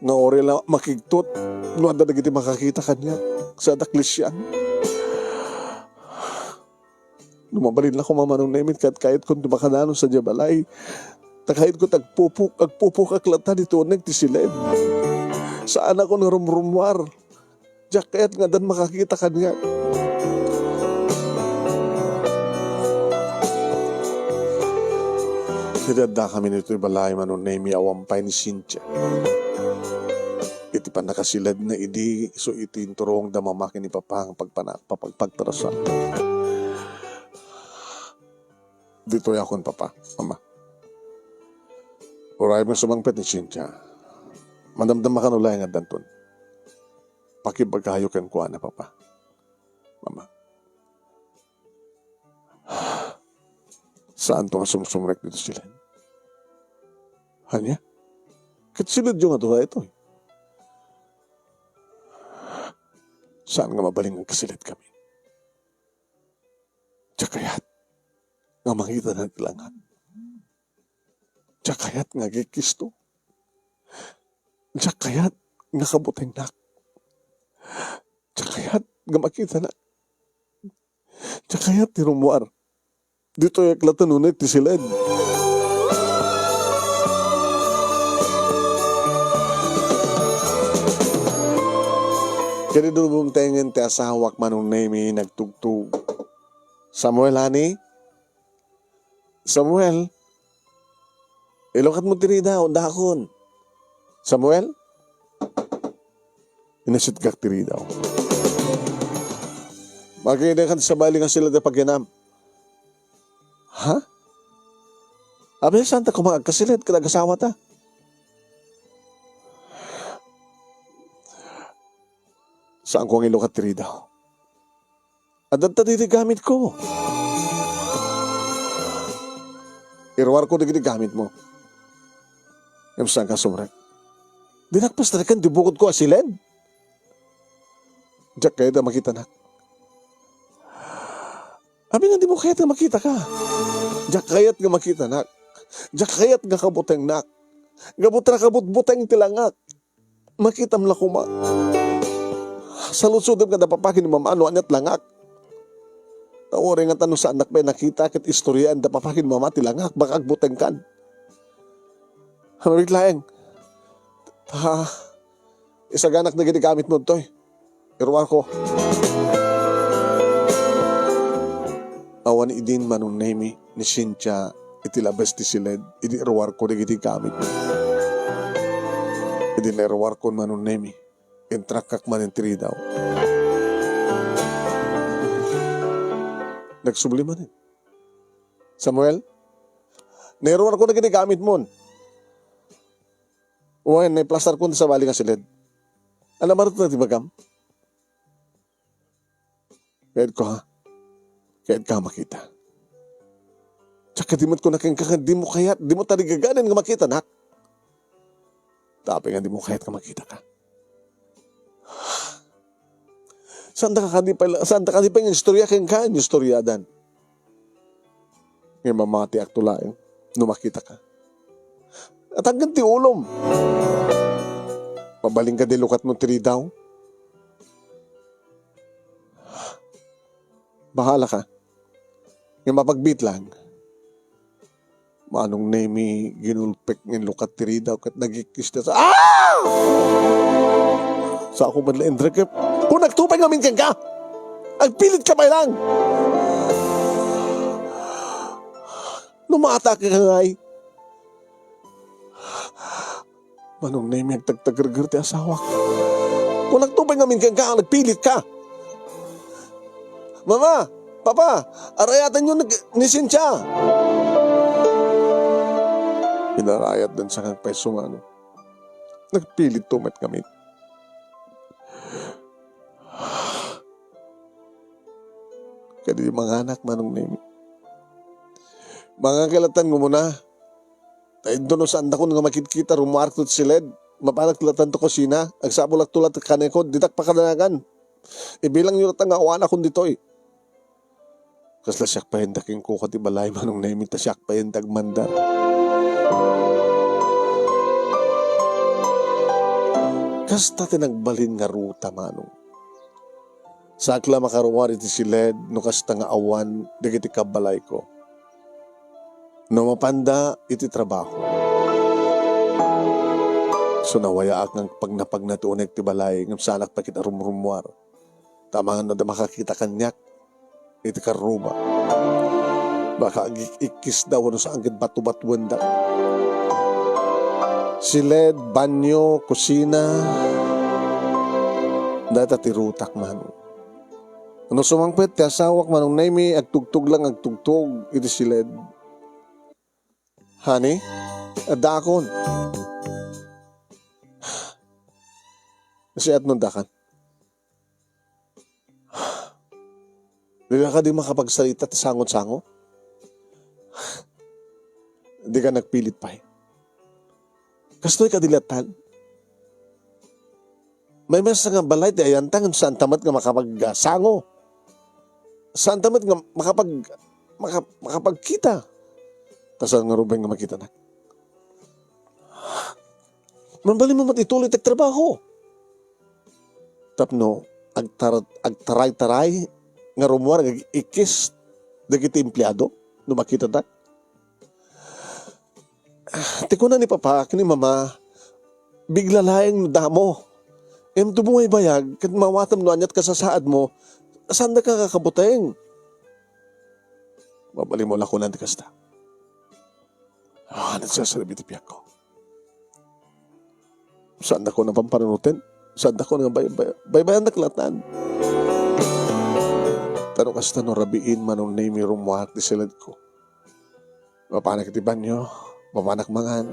nga uray la makigtot no adda dagiti makakita kaniak, sadak lisian. No mabalin la koma, Manong Nemi, ket kayatko ti makadanon sadiay balay. Ta kayatko ti agpupok, agpupokak latta ditoy uneg ti siled. Saanakon nga rumrumuar. Diak kayat nga addan makakita kaniak. Iti addakami ditoy balay, Manong Nemi, awan pay ni Cynthia. Iti pannakasiled na idi, so iti inturongda mamaki ni Papa nga pagpana-, papagpagtarasan. Ditoy akon, Papa, Mama. Uray met sumangpet ni Cynthia, madamdamakan no laeng addanton. Pakibagayo kenkuana, Papa, Mama. Saanto nga sumsumrek ditoy siled? Ania? Ket siledyo nga dua itoy. Saan nga mabalin nga agkasiled kami? Diak kayat nga mangitana ti langak. Diak kayat nga agikkisto. Diak kayat nga kabutengnak. Diak kayat nga makitana. Diak kayat ti rummuar. Ditoyak latta uneg ti siled. Ket idi dumtengen ti asawak, Manong Nemi, nagtugtog. Samuel, honey? Samuel? Ilukatmo ti ridaw, dakon. Samuel? Inasitkak ti ridaw. Makidengkan sa bali nga sila ti pagyanam. Ha? Apay, saanta koma nga agkasiled ket agasawata? Saanko nga ilukat ti ridaw. Adda dagiti gamitko. Iruarko dagiti gamitmo. Ngem saanka sumrek. Dinak pastreken ti bukodko a siled. Diak kayat nga makitanak. Apay nga dimo kayat nga makitaka? Diak kayat nga makitanak. Diak kayat nga kabutengnak. Gapu ta nakabutbuteng ti langak. Makitam la koma. Saludsodem kada papagi ni Mama no ania ti langak. Ta uray ngata no saannak pay nakita ket istoryaen da papagi ni Mama ti langak, baka agbutengkan. Hamabit laeng. Ta, isaganak dagiti gamitmo ditoy. Iruarko. Awan idin, Manong Nemi, ni Cynthia iti labes ti siled idi iruarko dagiti gamit. Idi nairuarkon, Manong Nemi, intrakkak manen ti ridaw. Nagsubli manen. Samuel, nairuarko dagiti gamitmon. Wen, naiplastarkon ti sabali nga siled. Ania manen ti ibagam? Kayatko, ha? Kayatka makita. Diak kadi met kuna kenka nga dimo kayat, dimo tarigaganan nga makitanak. Apay nga dimo kayat nga makitaka? Saanta kadi pay, saanta kadi pay nga istorya kenka, nga istoryadan. Ngem mamatiakto laeng no makitaka. Atangken ti ulom. Mabalinka ti lukatmo ti ridaw. Bahalaka. Ngem mapagbiit lang. Manong Nemi, ginulpek nga inlukat ti ridaw ket nagikis ti sa-, ah! Saanko met la inrek. Kunakto pay ngamin kenka. Agpilitka pay lang. No maatake ka ngay. Manong Nemi, agtagtagreger ti asawak. Kunakto pay ngamin kenka, nagpilitka. Mama, Papa, arayatanyo ni, ni Cynthia. Inarayatdan sa kagpayso nga ano. Nagpilitto met ngamin. Kadi manganak, Manong Nemi. Mangan ka latta nga umuna. Ta inton no saandakon nga makitkita, rummuarko ti siled. Mapanak latta ti kusina. Agsapulakto latta kanekon. Ditak pakadanagan. Ibilangyo latta nga awanakon ditoy. Kasla siak payen da kenkuka ti balay, Manong Nemi, ta siak payen ti agmandar. Kasta ti nagbalin nga ruta, Manong. Saak la makarummuar iti siled no kasta nga awan dagiti kabbalayko. No mapanda iti trabaho. So, nawayaak nga pagnapagna ti unek ti balay, ngem saanak pay ket a rumrummuar. Ta amangan no adda makakita kaniak iti karruba. Baka agik-ikkisda wenno saan ket bato-batuenda. Siled, banyo, kusina. Dayta ti rutak, Manong. No sumangpet ti asawak, Manong Nemi, agtugtog lang agtugtog iti siled. Honey, addaakon. Siatno dakan. Dika kadi makapagsarita ti sango-sango? Dika nagpilit pay. Kastoy kadi latta. Maymaysa nga balay ti ayanta ngem saanta met nga makapagsango. Saanta met nga makapag-, maka-, makapagkita. Ta saan ngarud nga makitanak? Mabalinmo met ituloy ti agtrabaho. Tapno agtar-, agtaray-taray nga rummuar nga ikkis dagiti empleado no makitatak. Ti kuna ni Papa ken ni Mama, bigla laeng no damo. Ngem ti bumaybayag ket maawatem no aniat kasasaadmo, saandaka kakabuteng. Mabalinmo la kunan ti kasta. Ah, nagsasalbi ti biagko. Saandako nga pampanunoten? Saandako nga bay-, bay-, baybayandak latta? Ta no kasta no rabiin, Manong Nemi, rummuar ti siledko. Mapanak iti banyo, mapanak mangan.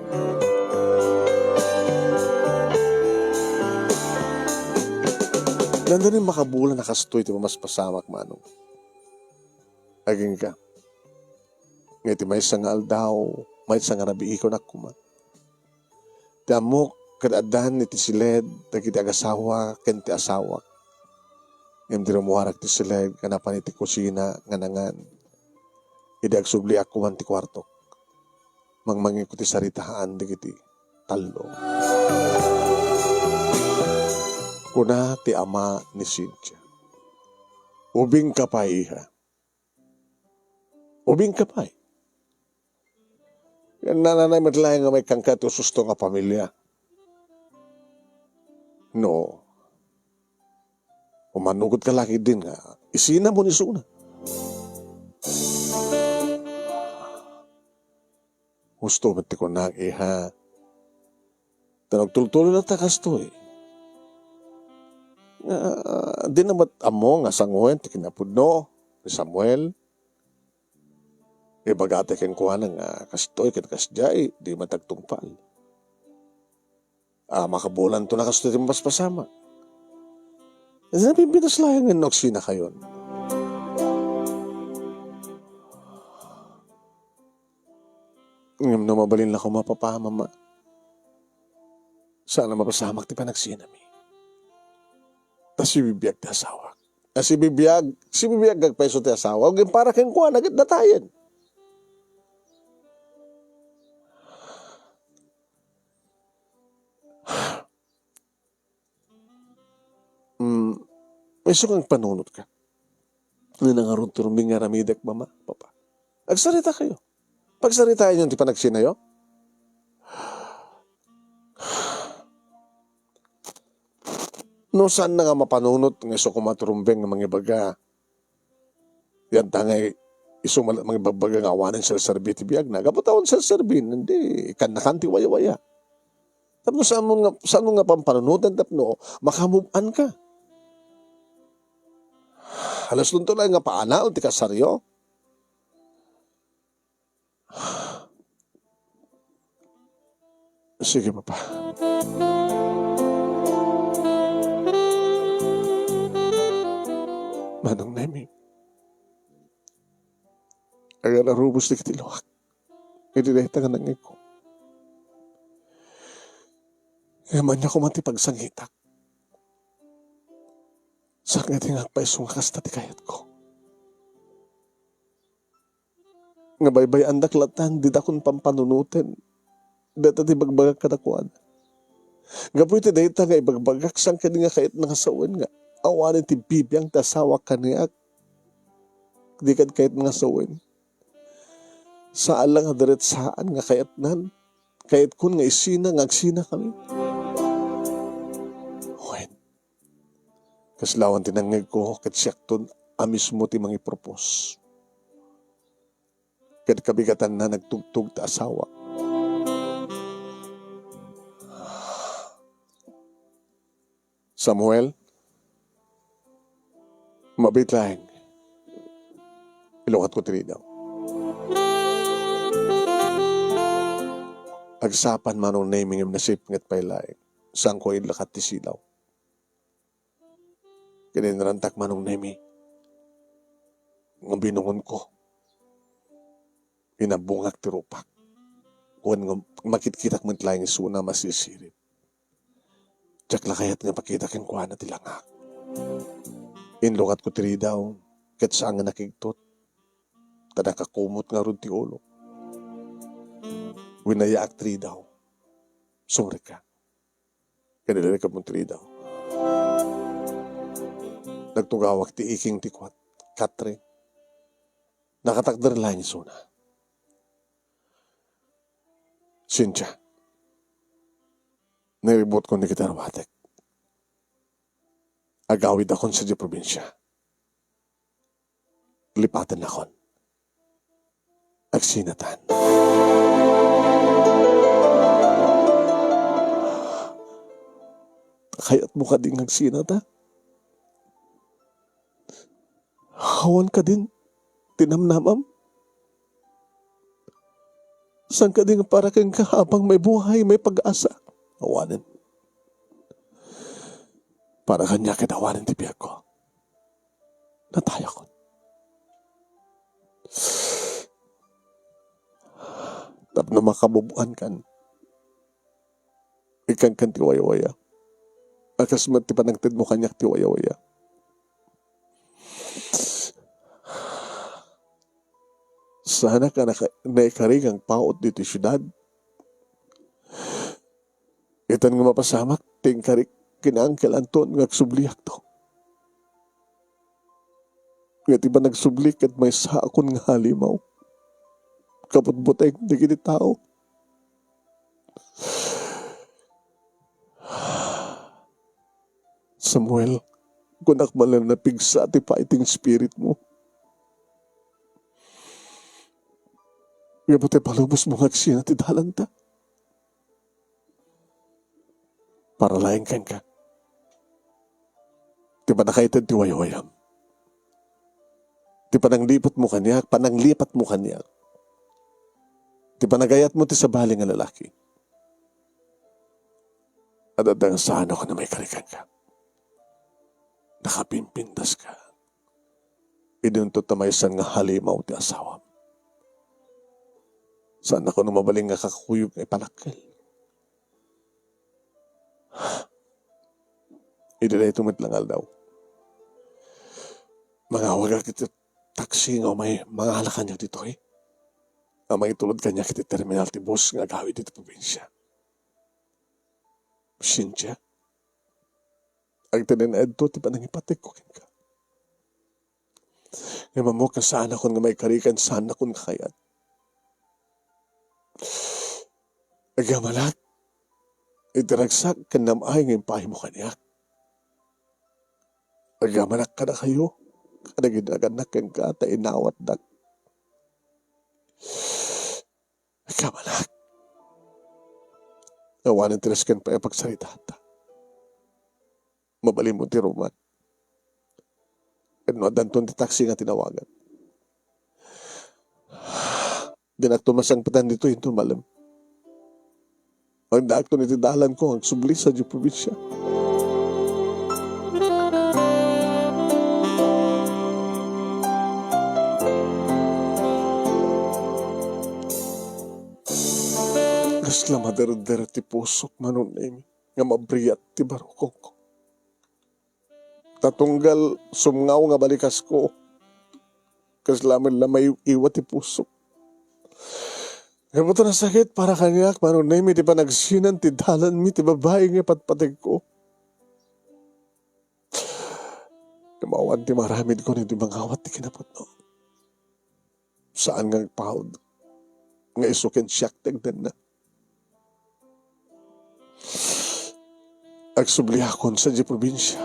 Dandani makabulan a kastoy ti mamaspasamak, Manong. Agingga. Nga iti maysa nga aldaw, maysa nga rabiikon a koma. Ti ammok ket addan iti siled dagiti agasawa ken ti asawak. Ngem di rummuarak ti siled nga napan iti kusina nga nangan. Idi agsubliak koma ti kuartok, mangmangiko ti saritaan dagiti tallo. Kuna ti ama ni Cynthia, "Ubingka pay, iha. Ubingka pay. Ken nananay met laeng nga maikkanka ti ususto nga pamilia. No, umanugot ka la ketdin nga isinamon isuna." Husto met ti kunak, iha. Ta no agtultuloy latta kastoy, nga, di na met ammo nga sangoen ti kinapudno ni Samuel. Ibagata kenkuana nga kastoy ken kasdiay, di met agtungpal. A, makabulanto na kastoy ti mapaspasamak. Di na pimpinas laeng no agsinakayon. Ngem no mabalin la koma, Papa, Mama, saan a mapasamak ti panagsinami. Ta sibibiag ti asawak. A, sibibiag, sibibiag agpayso ti asawa. Ken para kenkuana, ket datayen. Mm, isu nga agpanunotka. Ni nangarud ti rumbeng nga aramidek, Mama, Papa. Agsaritakayo. Pagsaritaenyo ti panagsinayo. No saanna nga mapanunot nga isu koma ti rumbeng nga mangibaga, yadda nga isu mal-, mangibagbaga nga awanen serserbi ti biagna. Gapu ta awan serserbi, hindi, ikkannakan ti wayawaya. Tapno saanmo nga, saanmo nga pampanunoten tapno maka-move on ka. Halasdonto laeng nga paanaw ti kasaryo. Sige, Papa. Manong Nemi, agar-arubos dagiti luak iti dayta nga nangngegko. Ngem ania koma ti pagsangitak? Saan nga ti nga agpayso nga kasta ti kayatko? Nga baybay-andak latta, didakon pampanunoten dayta ti ibagbagak kadakuada. Gapu iti dayta nga ibagbagak, saan kadi nga kayatna nga sawen nga awanen ti bibiang ti asawak kaniak? Di kad kayatna nga sawen. Saan la nga diretsaan nga kayatnan. Kayatkon nga isina nga agsinakami. Wen, kaslawan ti nangngegko ket siakton a mismo ti mangipropose. Ket kabigatanna nagtugtog ti asawa. Samuel, mabiit laeng. Ilukatko ti ridaw. Agsapa ni Manong Nemi ngem nasipnget pay laeng. Saanko illakat ti silaw. Ket inrantak Manong Nemi nga binungonko. Inabungak ti rupak. Wen nga makitkitak met laeng isuna, masirsirit. Diak la kayat nga ipakita kenkuana ti langak. Inlukatko ti ridaw, ket saan nga nakigtot. Ta nakakumot ngarud ti ulo. Winayaak ti ridaw. Sumrekka. Ket idi nakakumot ti ridaw, nagtugawak ti iking ti kuat, Katrin. Nakatakder laeng isuna. Cynthia, naributkon dagiti aruatek. Agawidakon sadiay probinsia. Lipatennakon. Agsinatan. Kayatmo kadi nga agsinata? Awan kadin ti namnamam? Saan kadi nga para kenka apay may buhay, may pag-asa? Awanen. Para kaniak ket awanen ti biagko. Natayakon. Tapno makabubuankan, ikkankan ti wayawaya. A kas met ti panagtedmo kaniak ti wayawaya. Saanak a naka-, naikari nga agpaut ditoy siudad. Itan nga mapasamak ti inkarik ken Uncle Anton nga agsubliakto. Nga ti panagsubli ket maysaakon nga halimaw. Kaputbuteng dagiti tao. Samuel, kunak man la napigsa ti fighting spirit mo. Gapu ta ipalubosmo nga agsina ti dalanta. Para laeng kenka. Ti panakaited ti waywayam. Ti pananglipatmo kaniak, pananglipatmo kaniak. Ti panagayatmo ti sabali nga lalaki. Adda nga saanak a maikari kenka. Nakapimpindaska. Idinto ta maysan nga halimaw ti asawam. Saanak a mabalin nga kakuyog nga ipalakkel. Idi daytoy met la nga aldaw, mangawagak iti taksi nga umay mangala kaniak ditoy. A mangitulod kaniak iti terminal ti bus nga agawid iti probinsia. Cynthia, agtedna daytoy ti panangipatikko kenka. Ngem ammok nga saanakon nga maikari ken saanakon nga kayat. Agyamalak iti ragsak ken nam-ay nga impaymo kaniak. Agyamalak kadakayo, kadagiti nagannak kenka ta inawatdak. Agyamalak. Awanen ti nasken pay a pagsaritata. Mabalinmo ti ruman. Ket no addanton ti taksi nga tinawagan, dinakton masangpetan ditoy inton malem. Agdaakton iti dalanko nga agsubli sadiay probinsia. Kasla maderder ti pusok, Manong Nemi, nga mabriat ti barukongko. ta tunggal sumngaw nga balikasko, kasla met la maiw-iwa ti pusok. Gapu ta nasakit para kaniak, Manong Nemy, ti panagsinan ti dalanmi ti babai nga ipatpategko. Ngem awan ti maaramidko no di mangawat ti kinapudno. Saan nga agpaut nga isu ken siak ti agdanna. Agsubliakon sadiay probinsia.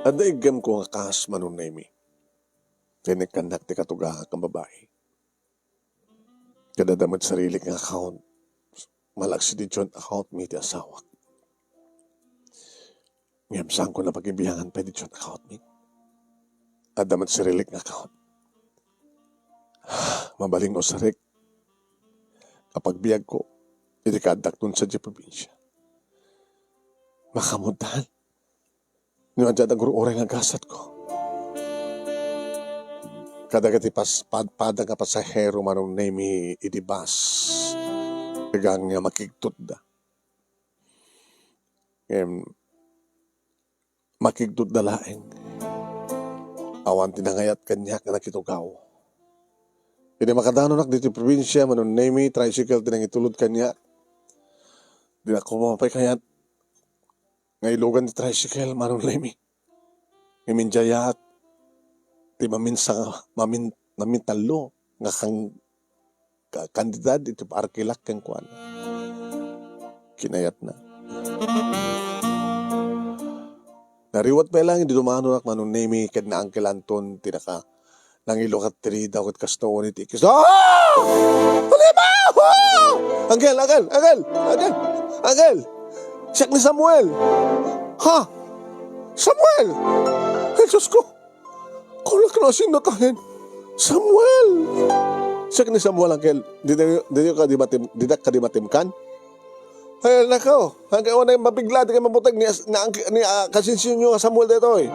Adda iggemko nga kas, Manong Nemy. Ken ikkannak ti katugangak nga babai. Ket adda met sarilik nga account. Malagsi ti joint account mi ti asawak. Ngem saanko napagibiangan pay ti joint account mi. Adda met sarilik nga account. Mabalin nga usarek a pagbiagko iti kaaddak ton sadiay probinsia. Makamudan. No adda agur-uray nga gasatko. Kadagiti pas-, padpada nga pasahero, Manong Nemy, idi bus, tagaan nga makigtutda. Ngem, makigtutda laeng. Awan ti nangayat kaniak nga nakitugaw. Idi makadanonak ditoy probinsia, Manong Nemy, tricycle ti nangitulod kaniak. Dinak koma pay kayat nga ilugan ti tricycle, Manong Nemy. Ngem idiayak ti maminsa-, mamin-, mamintallo nga kan-, ka-, kandidad iti paarkilak kenkuana. Kinayatna. Nariwat pay laeng idi dumanonak, Manong Nemy, ken ni Uncle Anton ti naka-, nangilukat ti ridaw ket kasta unay ti ikkis. Ah! Uncle, uncle, uncle, uncle, uncle! Siak ni Samuel! Ha? Samuel! Jesus ko! Kulak no asino tahin? Samuel! Siak ni Samuel, uncle. Dida, dida ka di matim-, didak ka di matimkan? Ay, nako. Hanggang wala yung mabigla, di kayo mabutag ni, as-, na, ang, ni, ah, kasinsinyo nga Samuel dito eh.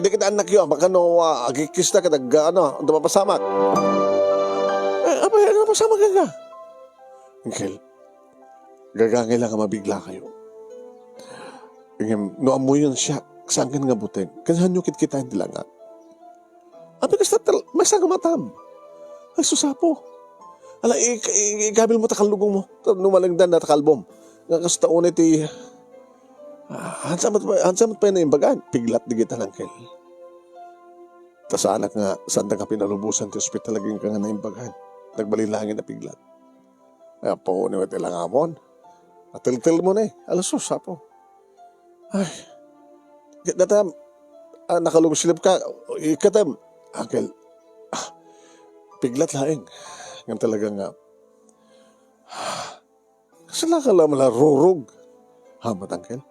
Hindi kita anak yun. Baka no, ah, agikista ka, nag, ano, ito mapasamak. Eh, apa yan? Mapasamak ka ka? Uncle, gagangay lang nga mabigla kayo. Ngem, no ammoyon siya, saan nga buteng? Kanyan nyo kitkitaen ti langak? Apay kasta tal-, maysa nga matam. Ay, susapo. Ala, i-, i-, igabil mo ta kallugong mo. Ta no malengdan na ta kalbom. Nga kasta unay ti, ah, hansamat pa, hansamat pa yung naimbagan. Piglat di kita, uncle. Ta saanak nga, saan nga pinalubusan ti ospital, aging ka nga naimbagan. Nagbalin langin na piglat. Ay, apo, ni Wet ilang amon. Atiltil mo na eh. Ala, susapo. Ay. Datam, ah, nakalungsilip ka, ikatem, uncle. Ah, piglat laeng. Ngem talaga nga, kasla ka lang malarurog. Hamat, uncle.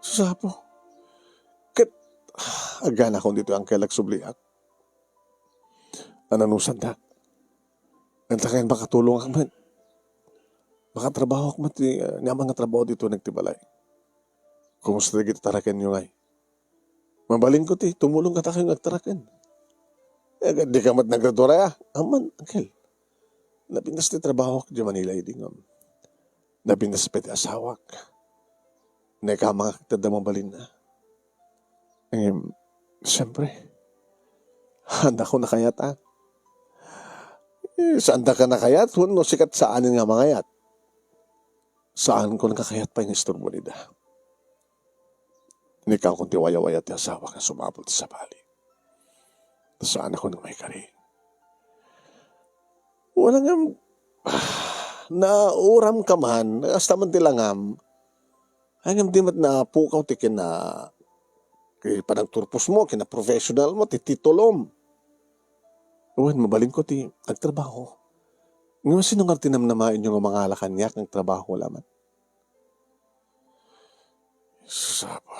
Susapo. Ket, ah, agana kon dito, uncle, agsubliak. Ananusandak. Anta ken makatulongak met. Makatrabahok met ti, ah, ni aman nga trabaho dito nagtibalay. Kumusta dagiti tarakenyo ngay? Mabalinko ti tumulong kadakayo nga agtaraken. Eh, di ka met nagradura, ah. Aman, uncle. Napintas ti trabahok di Manila idi ngem. Napintas pay ti asawak. Naikamangak ti adda mabalinna. Ngem, siyempre, saan dako nakayat, ah. Eh, saan daka nakayat, wenno sika ti saanen nga mangayat. Saanko nakakayat pay nga isturbo ni da. Inikawkon ti wayawaya ti asawa nga sumabol ti sabali. Saanakon nga maikari. Wala ngem, nauram ka man, kasta man ti langam. Ay, ngem di met napukaw ti kina-, ti panagturpos mo, kina-professional mo, ti titulom. Wen, mabalinko ti agtrabaho. Ngem sino nga tinamnamaenyo nga mangala kaniak nga agtrabaho laman? Sus, Apo.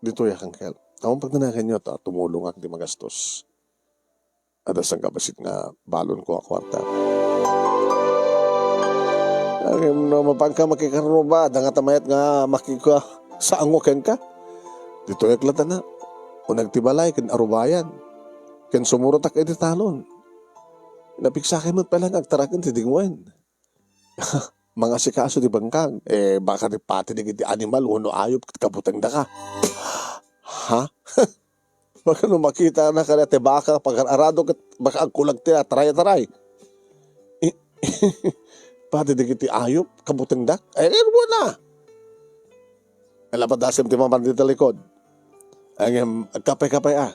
Ditoy a, uncle. Awan pagdanaganyo ta tumulongak ti magastos. Adda sangkabassit nga balonko a kuarta. Ngem no mapanka makikarruba, adda ngata mayat nga makikasango kenka. Ditoyak lattan a. Uneg ti balay ken arubayan. Ken sumurotak iti talon. Napigsakay met pay laeng nga agtaraken ti dingwen. Mangasikaso ti bangkag. Eh, baka ti pati dagiti animal wenno ayop ket kabutengdaka. Ha? Baka no makitana kada ti baka, pagar-arado ket baka agkulag ti ataray-ataray. Pati dagiti ayop, kabutengdak. Ay, ano na? Ay, lapat dasem ti mapan ti talikod. Ay, ngem, agkapay-kapay, ah.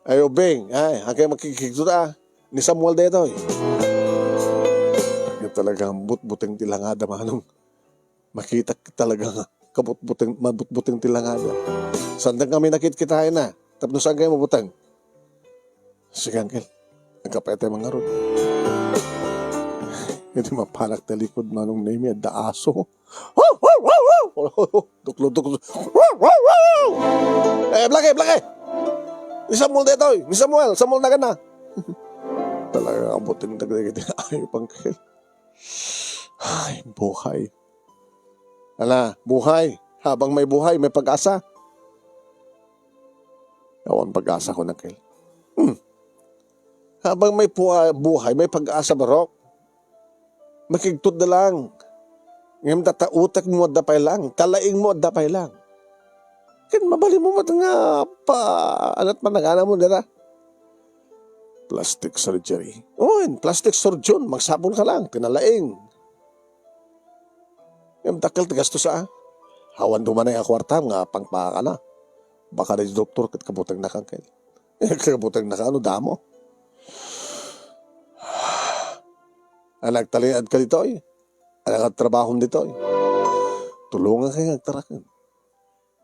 Ay, ubing, ay, agkay makikigto ta, ah. Ni Samuel daytoy. Ay, talaga, butbuteng ti langada, manong. Makita talaga nga kabutbuteng, mabutbuteng ti langada. Saan kami nakitkitaen na? Tapno saan kayo mabuteng? Sige, uncle. Nagkapay tayo mangarod. Iti mapanak talikod manong Nemi, adda aso. Duklo, duklo. Eh, blake, blake! Ni Samuel detoy! Ni Samuel! Samuel na ka na! Talaga, kabuteng dagdag iti ayop, uncle. Ay, buhay. Ala, buhay. Habang may buhay, may pag-asa. Awan pag-asa ko, uncle. Hmm. Habang may pua-, buhay, may pag-asa, barok. Makigtot da lang. Ngem datautek mo adda pay lang. Kalaing mo adda pay lang. Ken mabalin mo met nga pa, anat panagana mo dira? Plastic surgery. Oy, plastic surgeon, magsapul ka lang, pinalaing. Ngem dakkel ti gastos, ah. Awan dumanay a kuarta nga pangpaakana. Baka di doktor ket kabuteng na kangkel. Kabuteng na ka, ano, damo. Ah, nagtaliad ka ditoy. Nagtrabahom ditoy. Tulongan kayo nga agtaraken.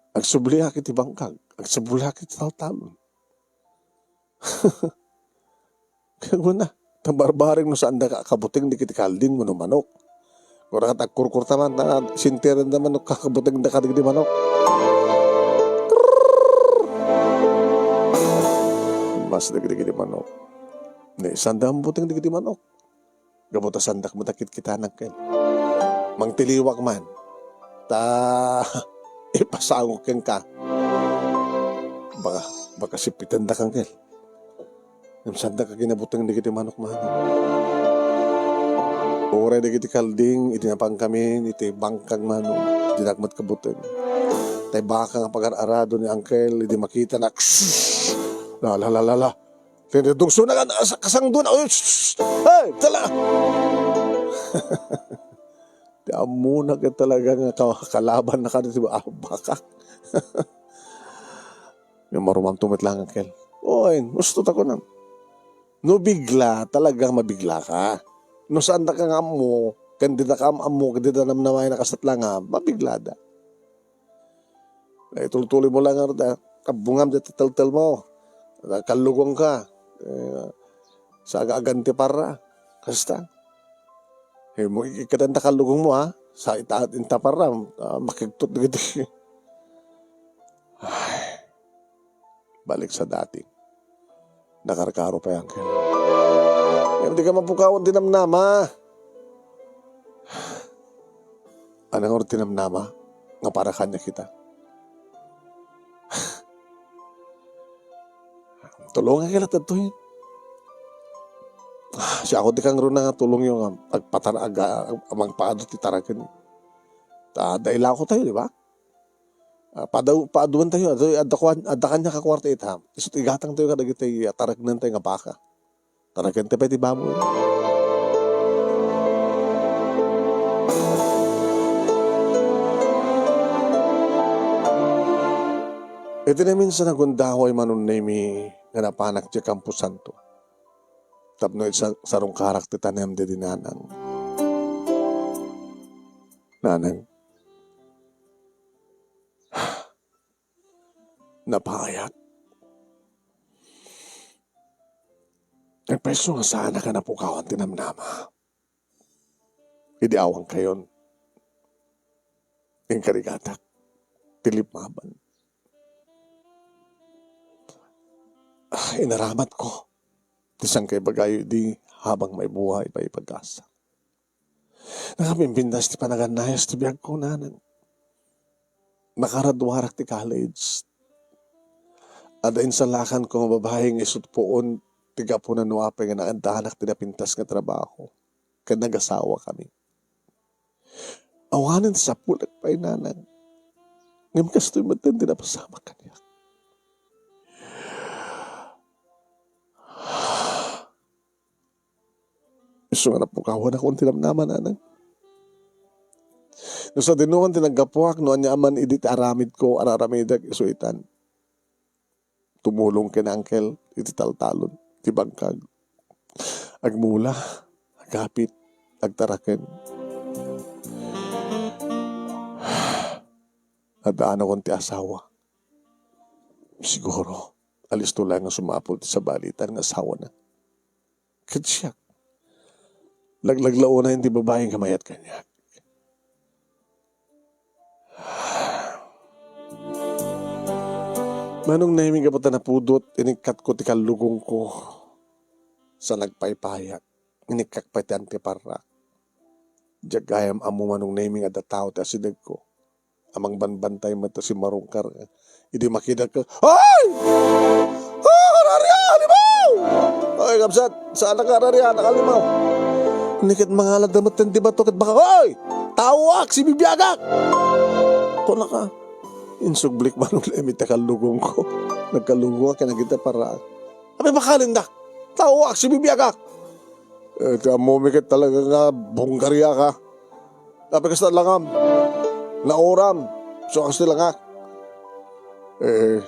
Agsubliak iti bangkag, agsubliak iti taltalon. Kaguna, ta barbareng no saan da ka kabuteng dagiti kalding wenno manok. Kura kat agkurkurta man, ta sintiren da manok, kakabuteng da kadagiti manok. Mas dagiti manok. Ni, saan da mabuteng dagiti manok? Gapu ta saandak met a kitkitanak ken. Mangtiliwak man. Ta ipasangok kenka. Baka, baka sipitenda kangkel. Ngem saandak a kinabuteng dagiti manok, manok. Uray dagiti kalding, iti napangkamin, iti bangkag, manok. Dinak met kabuteng. Tay baka nga pagar-arado ni uncle, idi makitanak. La, la, la, la, la. Tinidungso na nga, sa-, kasangdo na. Uy, shh, shh, hey, tala! Ti ammona ket talaga nga ka-, kalaban na kadi ti ba-, ah, baka. Yung marumanto met lang, uncle. Oy, gusto ta ko na. No bigla, talagang mabigla ka. No saan da ka nga ammo, ken di da ka am-, ammo, ken di da namnamayan a kasat lang nga, mabigla da. Eh, tultuloy mo lang nga, ah, abbungam dita teltel mo. Ah, kallugong ka. Eh, sa aga-agan ti parra. Kasta. Eh, mo, ikatan ta kallugong mo, ha? Sa ita-, inta parra, ah, makigtot dagiti. Ay. Balik sa dati. Nakarkaro pay, uncle. Ngem di ka mapukawan ti namnama. Anang ti namnama nga para kanya kita. Tulongan ka la, tatoy. Siya ako ti kangruna nga tulong yung, um, agpatar-, aga-, mangpaado ti taraken. Ta, dailako tayo, di ba? Ah, padaw-, paaduan tayo, adda, adda kuan-, adda kanya ka kuarta ita. Isut igatang tayo kadagiti atareknen tayo nga baka. Tareknen tayo pay ti baboy. Iti naminsan a gundaway manunemi nga napanak ti Camposanto. Tapno iti sa-, sarungkarak ti tanem didi nanang. Nanang. Napaayat. Nagpayso nga saanak a napukawan ti namnama. Idi awan kayon, inkarigatak ti lipmaban. Ah, inaramat ko ti sangkay bagayo idi habang may buhay pay pag-asa. Nakapimpintas ti panaganayas ti biagko, nanang. Nakaraduarak ti college. Adda insalakanko nga babai nga isu ti puon ti gapuna no apay nga naaddanak ti napintas nga trabaho ken nagasawakami. Awanen ti sapunak pay, nanang. Ngem kastoy met ti napasamak kaniak. Isu nga napukawanakon ti namnama, nanang. No sadinoan ti naggapuak, no ania man idi ti aramidko, ar-aramidek, isu itan. Tumulong ken Uncle iti taltalon ti bangkag. Agmula, agapit, agtaraken. Addaanakon ti asawa. Siguro, alisto laeng nga sumapul ti sabalitan nga asawana. Ket siak, laglaglaonayen ti babai nga mayat kaniak. Manong Nemi, gapu ta napudot, inikkatko ti kallugongko. Sa nagpaypayak, inikkak pay ti antiparrak. Diak gayam ammo, Manong Nemi, nga adda tao ti asidegko. Amang banbantay met ta simmarungkar. Idi makidak, "Ay! Ah, araria, alimaw!" Ay, kabsat, saan ka araria, nakalimaw. Ni ket mangalad da met ti bato ket baka, "Ay! Taoak, sibibiagak!" Kunaka. Insublik Manong Nemi ti kallugongko. Nagkallugongak ken agita para. Apay, bakalindak. Taoak, sibibiagak. Eh, ti ammomi ket talaga nga bunggaria ka. Apay kasta langam. Nauram. So, kasta langak. Eh,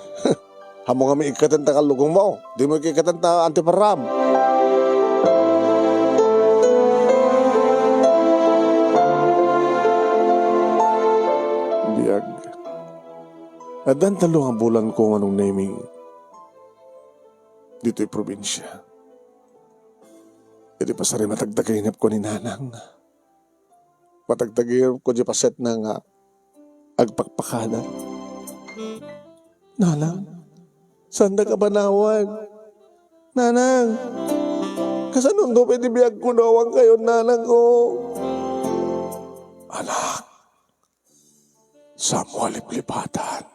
ammo nga mi ikkaten ta kallugong mo. Di mo ikkaten ta antiparam. Biag. Addan tallo nga bulan ko, Manong Nemi, ditoy probinsia. Idi pasari matagtagainepko ni Nanang. Matagtagainepko di pasetna nga agpakpakada. Nanang, saan da ka banawan? Nanang, kasano pay ti biag ko no awan kayo, nanang ko? Anak, Samuel Liplipatan.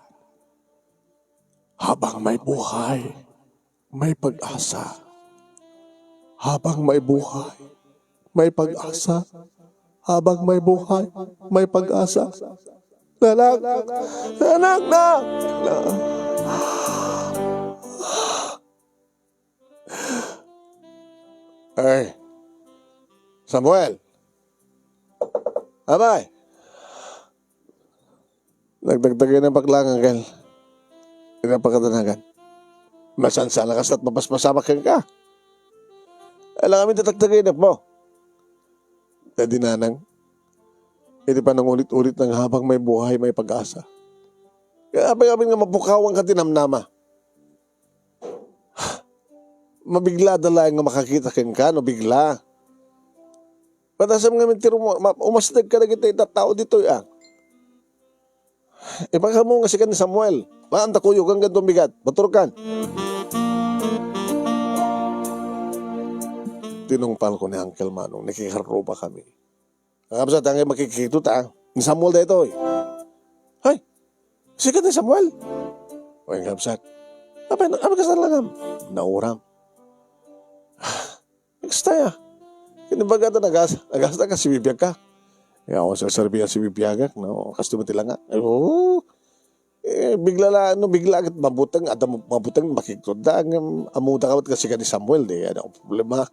Habang may buhay, may pag-asa. Habang may buhay, may pag-asa. Habang may buhay, may pag-asa. Anak, anak na. Ay, Samuel. Abay. Nagdagdagay na bakla nga, Kel. Ina pakadanagan. Masansa na kasat mapaspasamak kenka. Alangamin ti tagdagay na po. Dadi nanang. Iti panangulit-ulit nga habang may buhay, may pag-asa. Kaya apay amin nga mapukawan ka ti namnama. Mabigla da laeng nga makakita kenka no bigla. Padasem ngamin ti rumo-, ma-, umasdek kadagiti tattao ditoy, a. Ipakamo nga sika ni Samuel. Maan ta kuyogan kadto bigat. Baturkan. Tinungpal ko ni Uncle Manong, nakikarruba kami. Kakabsat, angay makikito ta, ni Samuel daytoy. Hay, sika ni Samuel? Wen, kabsat. Apay, apay kastan langam? Nauram. Kasta ya. Kinibaga ta nagas-, nagasta ka, sibibiag ka. Ya, ako sa serbian sibibiagak, no? Kasto mo ti langak. Ay, oo. Eh, bigla la, no, bigla ket mabuteng, adda mabuteng, makigtudda, ngem ammoda ka met nga sika ni Samuel, di, adda problema.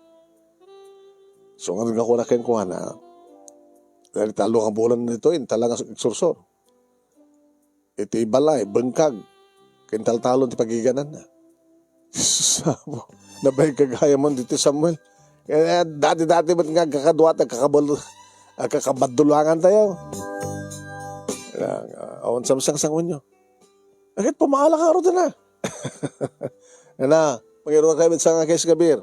So, ngarud nga kuna kenkuana, dagiti tallo nga bulan ditoy, inta la nga agsursor. Iti balay, bengkag, ken taltalon ti pagigananna. Sabo, nabayag ka gayam ditoy, Samuel. Eh, dati-dati met nga agkakadua, agkakabal-, agkakabadulangan tayo. Ah, awan sa sangsangunyo. Agit pamaala ka, Rodel, a. Ana, mangiruar kayo met sa nga case, Gabir.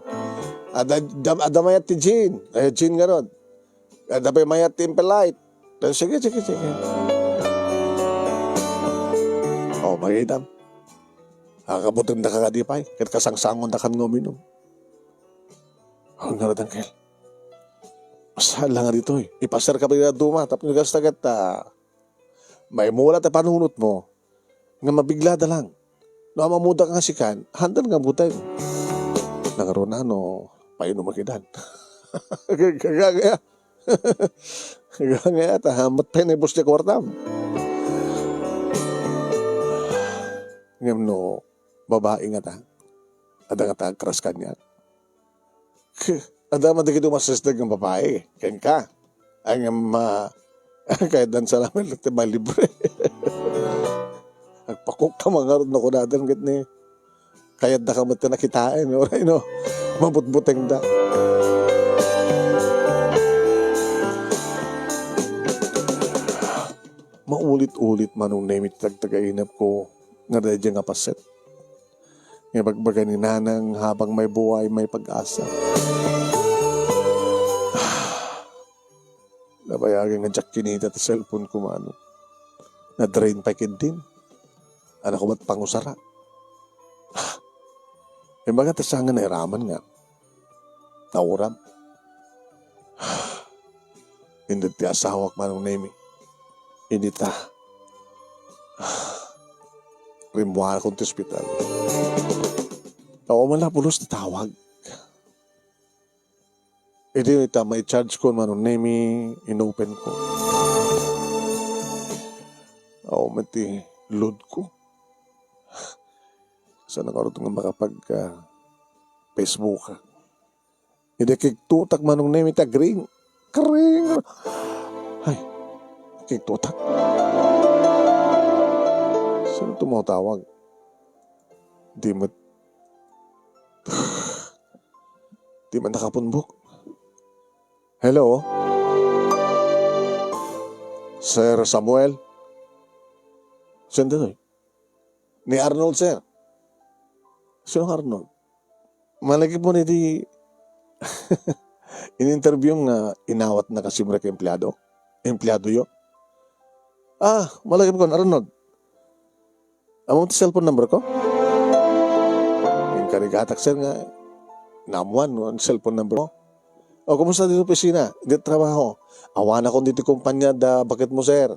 Adda, adda, adda mayat ti Jean. Ay, Jean nga, Rod. Adda pay mayat ti Impolite. Eh, sige, sige, sige. Oh, makitam. Akabutengda ka kadi pay. Ket kasangsangonda kan nga uminum. Oh, nga, Rod, Uncle. Saan lang nga ditoy. Ipasar ka pa duma. Tapno kasta ket, ah, maimula ti panunot mo. Nga mabigla da lang. No ammodak nga sikan, handel nga buteng. Nangruna no, painom a kidan. Gagaya. Gagaya ta, met pay naibus ti kuartam. Ngem no, babai ngata, adda ngata agkras kaniak. Adda man dagiti umasesdeg nga babai kenka. Ay nga ma-, kayatdan sa lamin ti malibre. Agpakukka man ngarud no kunadan ket ni kayatda ka met ti nakitaen, uray no, mabutbutengda. Maulit-ulit, Manong Nemi, ti tagtagainepko nga daydiay nga paset. Nga ibagbaga ni Nanang, habang may buhay, may pag-asa. Nabayagan nga diak kinita ti cellphone ko, Manong. Na-drain pay ketdin. Ania ko met pangusara. Imbagak ta saan nga nairaman nga nauram. Inted ti asawak, Manong Nemi. Inita. Rimmuarakon ti ospital. Awan man la pulos ti tawag. Idi ita mai-charge ko, Manong Nemi, inopen ko. Awan met ti load ko. Saan nga ngarud nga makapag, ah, Facebook, ah. Idi kigtutak, Manong Nemi, ti agring. Kring! Ay, kigtutak. Sino ti umatawag? Di met, di met nakapunbok. Hello? Sir Samuel? Sino ditoy? Ni Arnold, sir. Sino nga Arnold? Malagipon iti in-interview nga inawatna kasi met ka empleado? Empleadoyo? Ah, malagipon, Arnold. Ammom ti cellphone number ko? Inkarigatak, sir, nga naammoan no cellphone number mo. O, kumusta ditoy opisina? Ditoy trabaho? Awanakon ditoy kumpanya da baketmo, sir.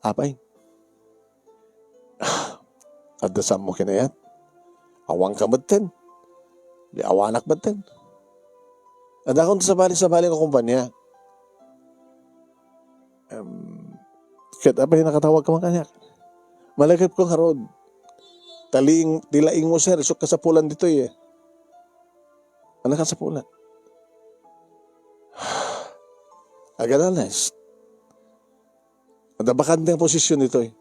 Apay. Adda saanmo kinayat? Awanka metten. Di awanak metten. Adda kon sabali-sabali nga kumpanya. Em, ket apay nakatawag ka man kaniak? Malagipko ngarud. Ti laing, ti laing mo, sir, isu kasapulan ditoy, eh. Ania kasapulan? Aganalas. Adda bakante nga posisyon ditoy.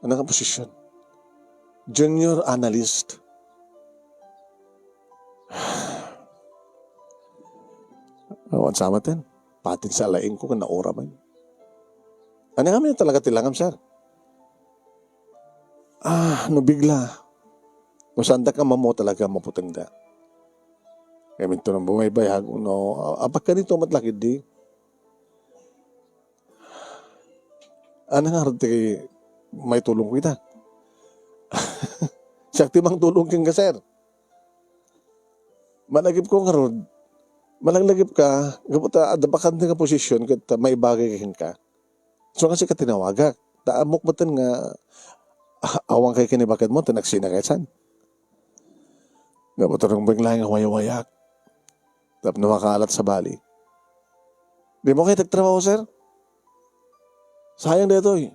Ania nga posisyon? Junior analyst. Awan sa maten. Pati sa laing ko, nauram man. Ania ngamin talaga ti langam, sir? Ah, no bigla. No saanda ka mamo talaga maputengda. Kaya minto nang bumaybayag, no, apagka dito matla ketdi. Ania ngarud ti maitulongko ita? Siak ti mangtulong kenka, sir. Malagipko ngarud, malaglagipka, gapu ta adda bakante nga posisyon ket maibagay kenka. So nga sika tinawagak. Ta ammok metten nga, ah, awan kay ken ni baketmo, ta nagsinakayan. Gapu ta rumbeng laeng nga waywayak. Tapno makaalat sabali. Dimo kay agtrabaho, sir? Sayang daytoy.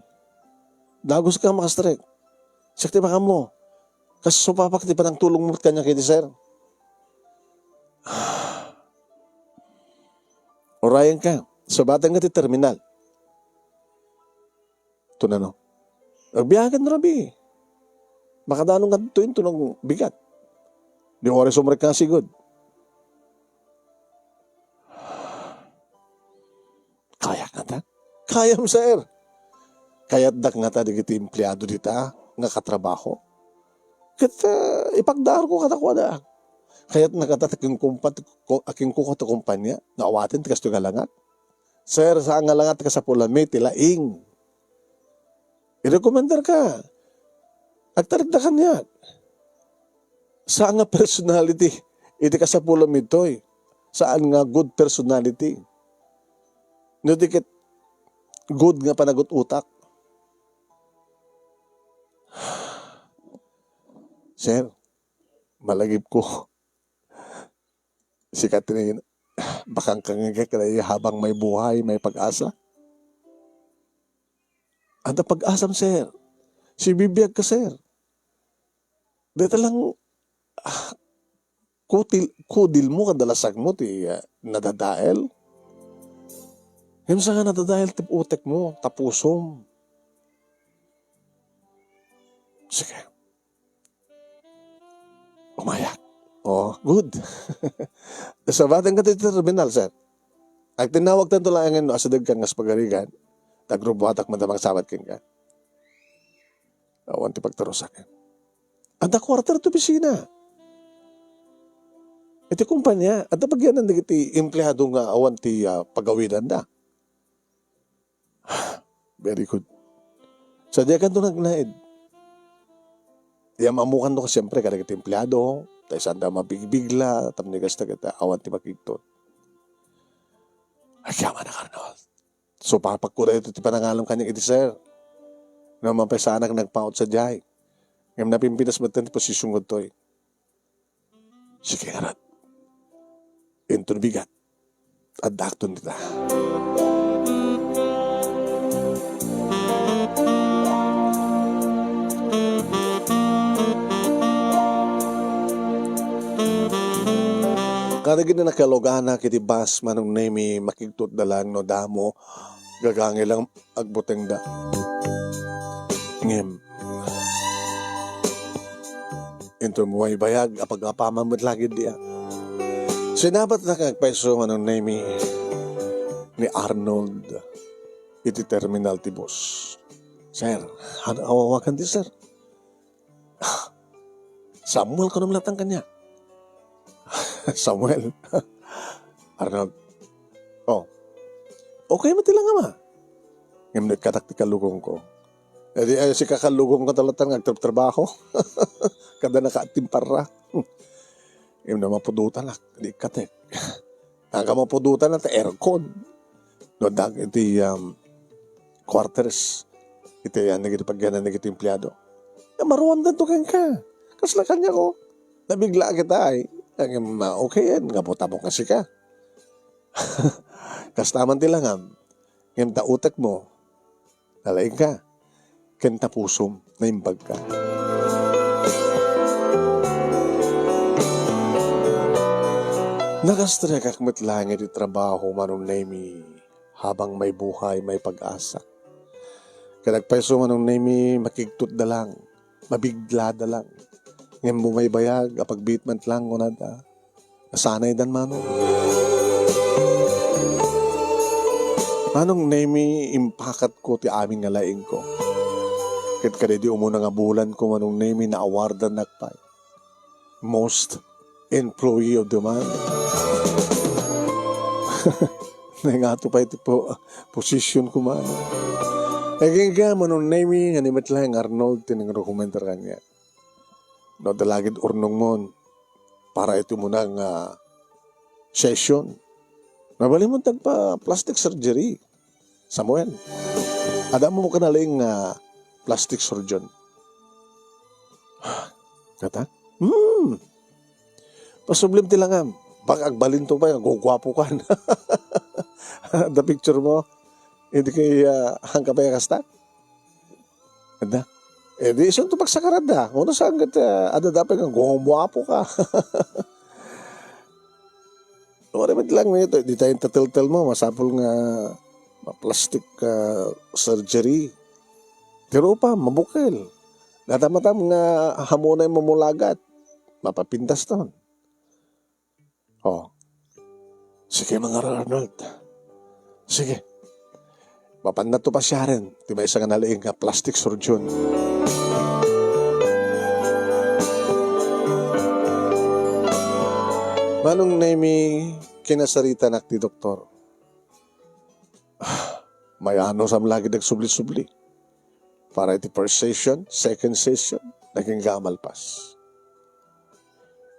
Dagus ka makastrek. Siak ti makammo. Kas supapak ti panangtulong mo kaniak iti, sir. Urayen ka. Sabatan nga ti terminal. Tunano? Agbiagen rabii. Makadanon nga ditoy inton bigat. Di oras umrek nga sigud. Kayak ngata? Kayam, sir. Kayatdak ngata dagiti empleado dita nga katrabaho. Ket, ah, ipagdarko kadakuada. Kayatna ngata ti kinkumpa-, ko-, a kinkuko ti kumpanya nga awaten ti kastoy nga langak. Sir, saan nga langak ti kasapulanmi, ti laing. I-recommender ka. Agtalekda kaniak. Saan nga personality iti kasapulanmi toy. Saan nga good personality. No di ket good nga panagut-utak. "Sir, malagipko. Sika ti bakangkangegek daydi habang may buhay, may pag-asa." "Adda pag-asam, sir. Sibibiag ka, sir. Dayta lang, ah, kutil-, kudilmo, kadalasagmo ti, ah, nadadael. Ngem saan nga nadadael ti utekmo, ta pusom." Sige. Umayak. Oh, good. Sabaten ka ti terminal, sir. Agtinnawagtanto laengen no asidegkan nga pagarigan. Ta agrubuatak met a mangsabat kenka. Awan ti pagtarusaken. Adda quarter ti opisina. Iti kumpanya, adda pagyanan dagiti empleado nga awan ti, ah, pagawidanda. Very good. Sadiakanto nagnaed. Yam-ammokanto ka, siempre, kadagiti empleado, ta isanda mabigbigla, tapno kasta ket awan ti makigtot. Agyamanak, Arnold. Supapakko daytoy ti panangalam kaniak iti, sir. No mapasaanak nagpaut sadiay. Ngem napimpitas met ti posisionko ditoy. Sige ngarud. Inton bigat, addaakton dita. Kadagiti nakalugana iti bus, Manong Nemy, makigtutda lang no damo, gagangay lang agbutengda. Ngem, inton bumaybayag, apag-apaman met la gid diay. Sinabatnak nga agpayso, Manong Nemy, ni Arnold iti terminal ti bus. "Sir, han-, awawagan ti sir." "Samuel, kunam latta kaniak." "Samuel." "Arnold." "Oh. Okay met ti langam, a. Ngem no ikkatak ti kalugongko." "Edi, ay, sika kalugongko talatta nga agtrabtrabaho." "Kada nakatimparra." "Ngem no mapudutanak, di ikkatek." Nagamapudotan na ti aircon. No, dag-, iti, um, quarters, iti, ah, dagiti pagyanan dagiti empleado. Eh, maruamdanto kenka. Kasla kaniak, o. Nabigla kita, ay. Ngem, ah, okay yan. Nga butamo kasi ka. Kasta man ti langam. Ngem ta utekmo, nalaing ka. Ken ta pusom, naimbag ka. Nagastriakak met laeng iti trabaho, Manong Nemy, habang may buhay, may pag-asa. Ket agpayso, Manong Nemy, makigtutda lang, mabiglada lang. Ngem bumaybayag, apagbiit met lang, kunada. Nasanaydan, Manong. Manong Nemy, impakatko ti amin nga laingko. Ket kadaydi umuna nga bulanko, Manong Nemy, na-awardannak pay. Most employee of the month. Naingato pay ti po-, position ko, Manong. Agingga, Manong Nemy, nga ni met laeng Arnold ti nangrekomendar kaniak. No, adda la gid urnongmon para iti umuna nga session. Mabalinmon ti agpa-plastic surgery, Samuel. Adda ammomo kanaling nga plastic surgeon. Kata? Hmm. Pasublim ti langam. Baka agbalinto pay, aguguapo kan. The picture mo. Hindi kay, ah, hangka pay kasta. Adda. Eh, di isunto pagsakaradda. Uno saan ket, ah, adda dapat nga guapo ka. Wala met lang nito, di tayo tataltal mo, masapul nga ma-plastic, ah, surgery. Pero pa, mabukel. Data matam nga hamunay mamulagat. Mapapintas ton. Oh. Sige, Manong Arnold. Sige. Mapannato pasiaren ti maysa nga nalaing nga plastic surgeon. Manong Nemy, kinasaritanak ti doktor. Mayanusam lagi dagsubli-subli. Para iti first session, second session, nagingga a malpas.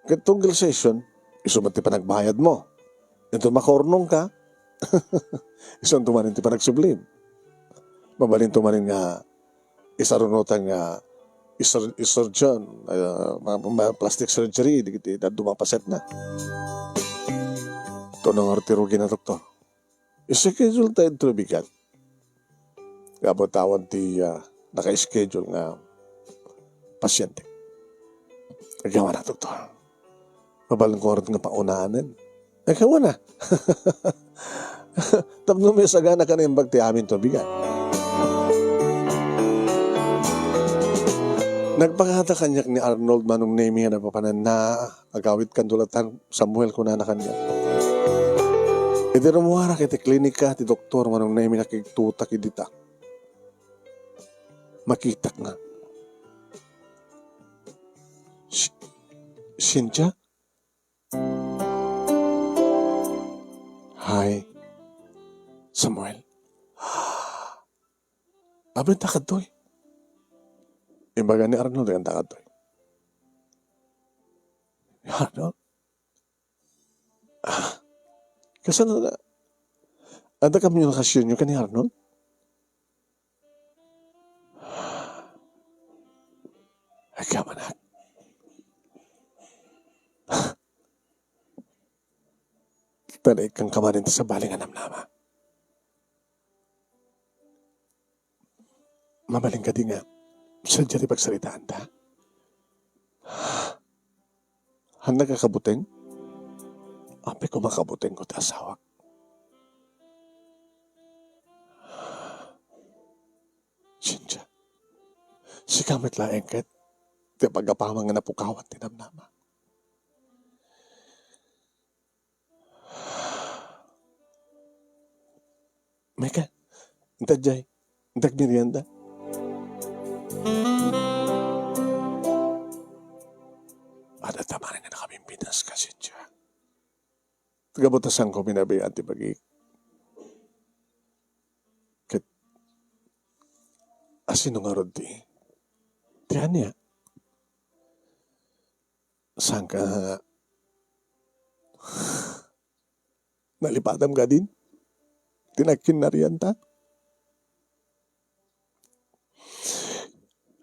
Ket tunggal session, isu met ti panagbayadmo. Inton makaurnongka, isunto manen ti panagsublim. Mabalinto manen nga isarunotan nga isur-, isurgeon, ah, ma-, ma-, plastic surgery, dagiti dadduma a pasyentna. Tuno ngarud ti rugina, doktor. Ischedule ta inton bigat. Nga awan ti, ah, naka-schedule nga pasyente. Agyamanak, doktor. Mabalin ko ngarud nga paunaanen. Ay, kawana. Tapno masagana ka naimbag ti amin ti bigat. Nagpakada kaniak ni Arnold Manong Nemi nga napapananna, agawid kan dulatan, Samuel, kunana kaniak. Idi rummuarak iti klinika ti doktor, Manong Nemi, nakigtutak idita. Makitak nga. "Si-, Cynthia?" "Hi, Samuel." "Aben ta kadtoy?" Imbaga ni Arnold, "Aben ta kadtoy?" "Arnold? Ah, kasano na? Adda kami komunikasionyo ken ni Arnold?" Agyamanak. Ta naikkan ka manen ti sabali nga namnama. Mabalin kadi nga, sadja ti pagsaritaanta? Haan ka kabuteng? Apay koma kabutengko ti asawak. Cynthia, sika met laeng ket ti apagapamang nga napukawan ti namnama. Mika, inta jay, inta agmerienda. Adda ta manen nga nakabimbinas ka, Cynthia. Gapu ta saanko pinabayaan ti bagik. Ket asino ngarud ti, ti ania? Saanka nga nalipatam kadin ti nagkinnarianta?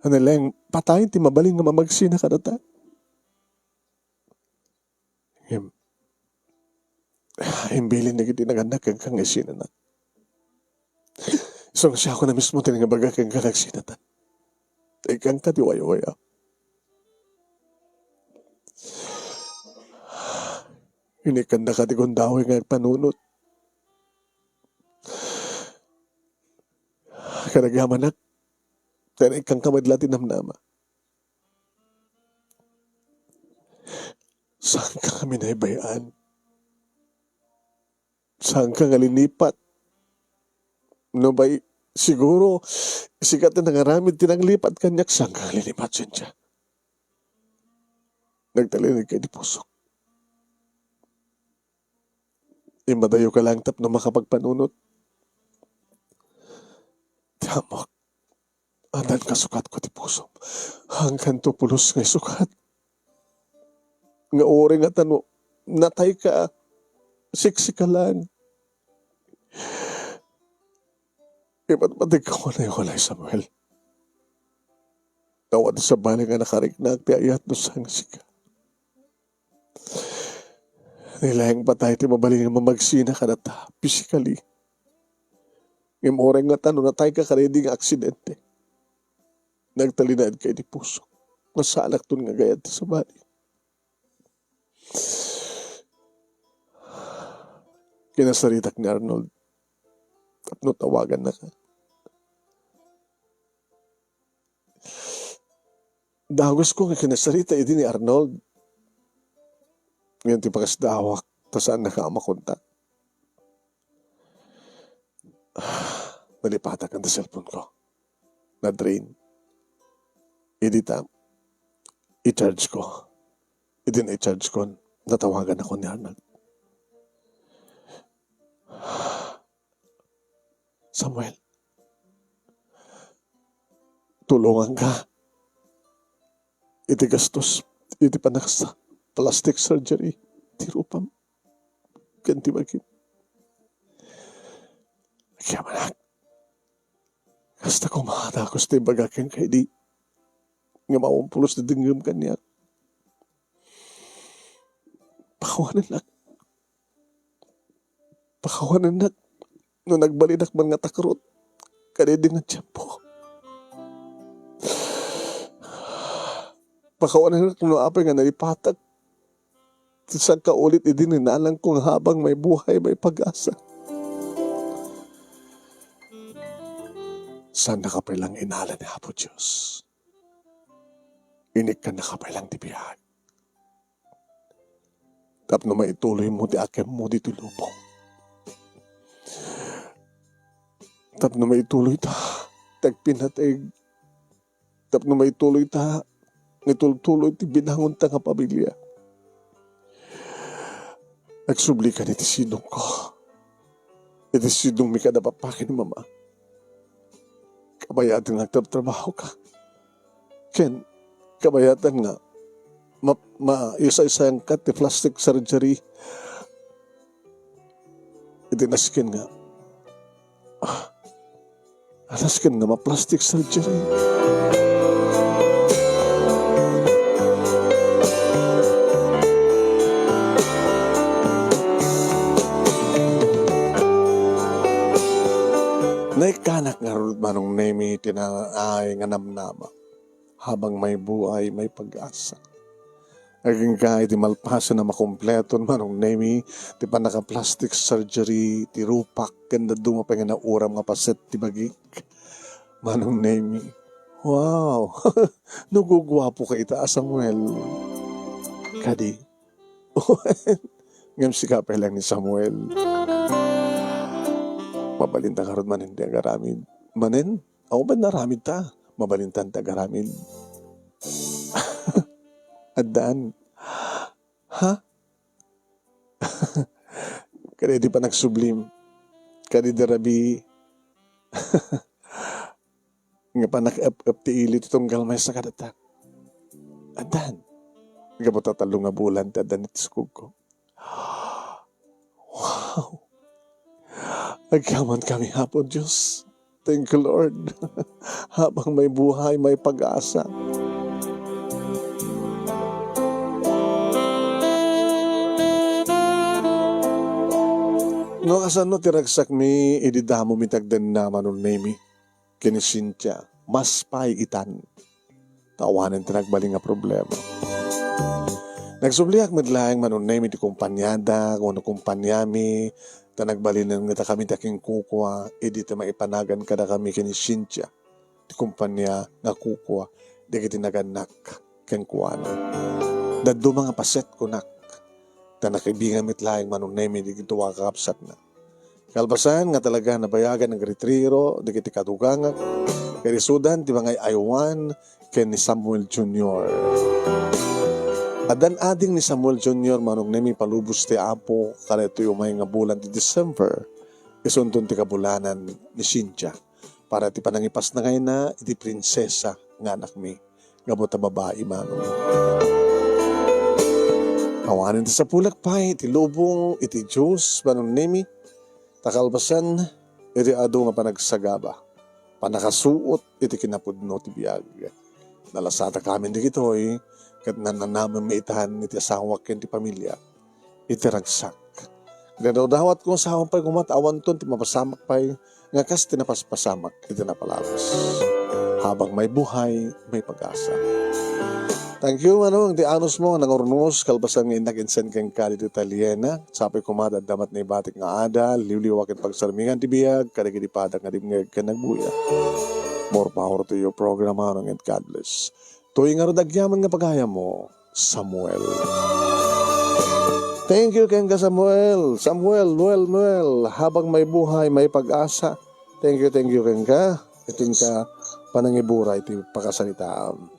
Ania laeng, patay ti mabalin nga mamagsina kadata. Ngem, imbilin dagiti nagannak kenka nga isinanak. Isu nga siak a mismo ti nangibaga kenka nga agsinatan. Ikanka ti waywayaw. Inikannaka ti gundaway nga agpanunot. Ket agyamanak, ta inikkanka met la ti namnama. Saanka nga minaybayan? Saanka nga linipat? Nupay, siguro, sika ti nangaramid ti nanglipat kaniak, saanka nga linipat, Cynthia? Nagtalinaedka iti pusok. Immadayoka laeng tapno makapagpanunot. Ti ammok, addan kasukatko ti pusom. Haankanto pulos nga isukat. Nga uray ngata no natayka, siksika laeng. Ipatpategka walay-walay, Samuel. Awan sabali nga nakariknak ti ayat no saan nga sika. Ania laeng, patay ti mabalin nga mamagsina kadata physically. Ngem uray ngata no natayka kadaydi nga aksidente, nagtalinaedka iti pusok nga saanakton nga agayat ti sabali. Kinasaritak ni Arnold tapno tawagannaka. Dagusko nga kinasarita idi ni Arnold. Ngem ti pakasdaawak, ta saannaka a makontak. Nalipatak ken ti cellphone ko. Na-drain. Idi ta, i-charge ko. Idi na-charge ko, natawagannako ni Arnold. Samuel, tulonganka iti gastos iti panagsa-, plastic surgery ti rupam ken ti bagim. Agyamanak, kasta koma, dagus ti imbagak kenka idi. ngem awan pulos ti denggem kaniak. Pakawanennak. Pakawanennak no nagbalinak man nga takrot kadaydi nga tiempo. Pakawanennak no apay nga nalipatak ti sangkaulit idi ninanangko nga habang may buhay, may pag-asa. Saannaka pay lang inala ni Apo Dios. Inikkannaka pay lang ti biag tapno maituloymo ti akemmo ditoy lubong. Tapno maituloyta ti agpinateg. Tapno maituloyta nga itultuloy ti binangonta nga pamilya. Agsublikan iti sidongko. Iti sidongmi kada papakit ni Mama. Kabayatan nga agtrabtrabahoka. Ken kabayatan nga ma-, maisaysayanka ti plastic surgery. Iti nasken nga, ah, nasken nga ma-plastic surgery. Naikkanak ngarud, Manong Nemi, ti naay nga namnama habang may buhay, may pag-asa. Agingga iti malpasen a makumpleto, Manong Nemi, ti pannaka-plastic surgery ti rupak ken dadduma pay nga nauram nga paset ti bagik, Manong Nemi. Wow! Naguguapoka ita a Samuel. Kadi, ngem sika pay lang ni Samuel. Mabalinta ngarud manen ti agaramid. Manen? Awan pay nga aramidta. Mabalintan ti agaramid. Addan. Ha? Kadaydi panagsublim. Kadaydi rabii. Nga panak-ep-ep ti ili ti tunggal maysa kadatak. Addan. Gapu ta tallo nga bulan ti addan iti sukogko. Wow! Agyamankami, Apo Dios. Thank you, Lord. Habang may buhay, may pag-asa. No kasano ti ragsakmi idi damo mi ti agdanna, Manong Nemi, ken ni Cynthia, mas pay itan. Ta awanen ti nagbalin nga problema. Nagsubliak met laeng, Manong Nemi, ti kumpaniada, wenno kumpaniami, ta nagbalinen ngata kami ti akinkukua, idi ti maipanagan kadakami ken ni Cynthia, ti kumpania nga kukua dagiti nagannak kenkuana. Dadduma nga paset, kunak, ta nakibingan met laeng, Manong Nemi, dagiti dua a kakabsatna. Kalpasan nga talaga nabayagan nga agritiro dagiti kadugangak, ket isudan ti mangay-aywan ken ni Samuel Junior. Addan ading ni Samuel Junior, Manong Nemi, palubos ti Apo, kadaytoy umay nga bulan ti December, isunton ti kabulanan ni Cynthia para ti panangipasnangayna iti prinsesa nga anakmi. Gapu ta babai, Manong. Awanen ti sapulek pay iti lubong iti Dios, Manong Nemi, ta kalpasan iti adu nga panagsagaba, pannakasuot iti kinapudno ti biag. Nalasatakamin dagitoy, ket nananamem itan iti asawak ken ti pamilya iti ragsak. Dinadawdawatko nga sawen pay koma ta awanton ti mapasamak pay nga kas ti napaspasamak iti napalabas. Habang may buhay, may pag-asa. Thank you, Manong, ti anusmo nga nangurnos kalpasan nga innak insen kenka ditoy talliena. Sapay koma ta adda met naibatik nga adal, liwliwa ken pagsarmingan ti biag kadagiti padang nga dimngeg ken nagbuya. More power to your program, Manong, and God bless. Toy ngarud agyaman nga pagayammo, Samuel. Thank you kenka, Samuel. Samuel, well, well, habang may buhay, may pag-asa. Thank you, thank you kenka. Iti inka panangibura iti pakasaritaam.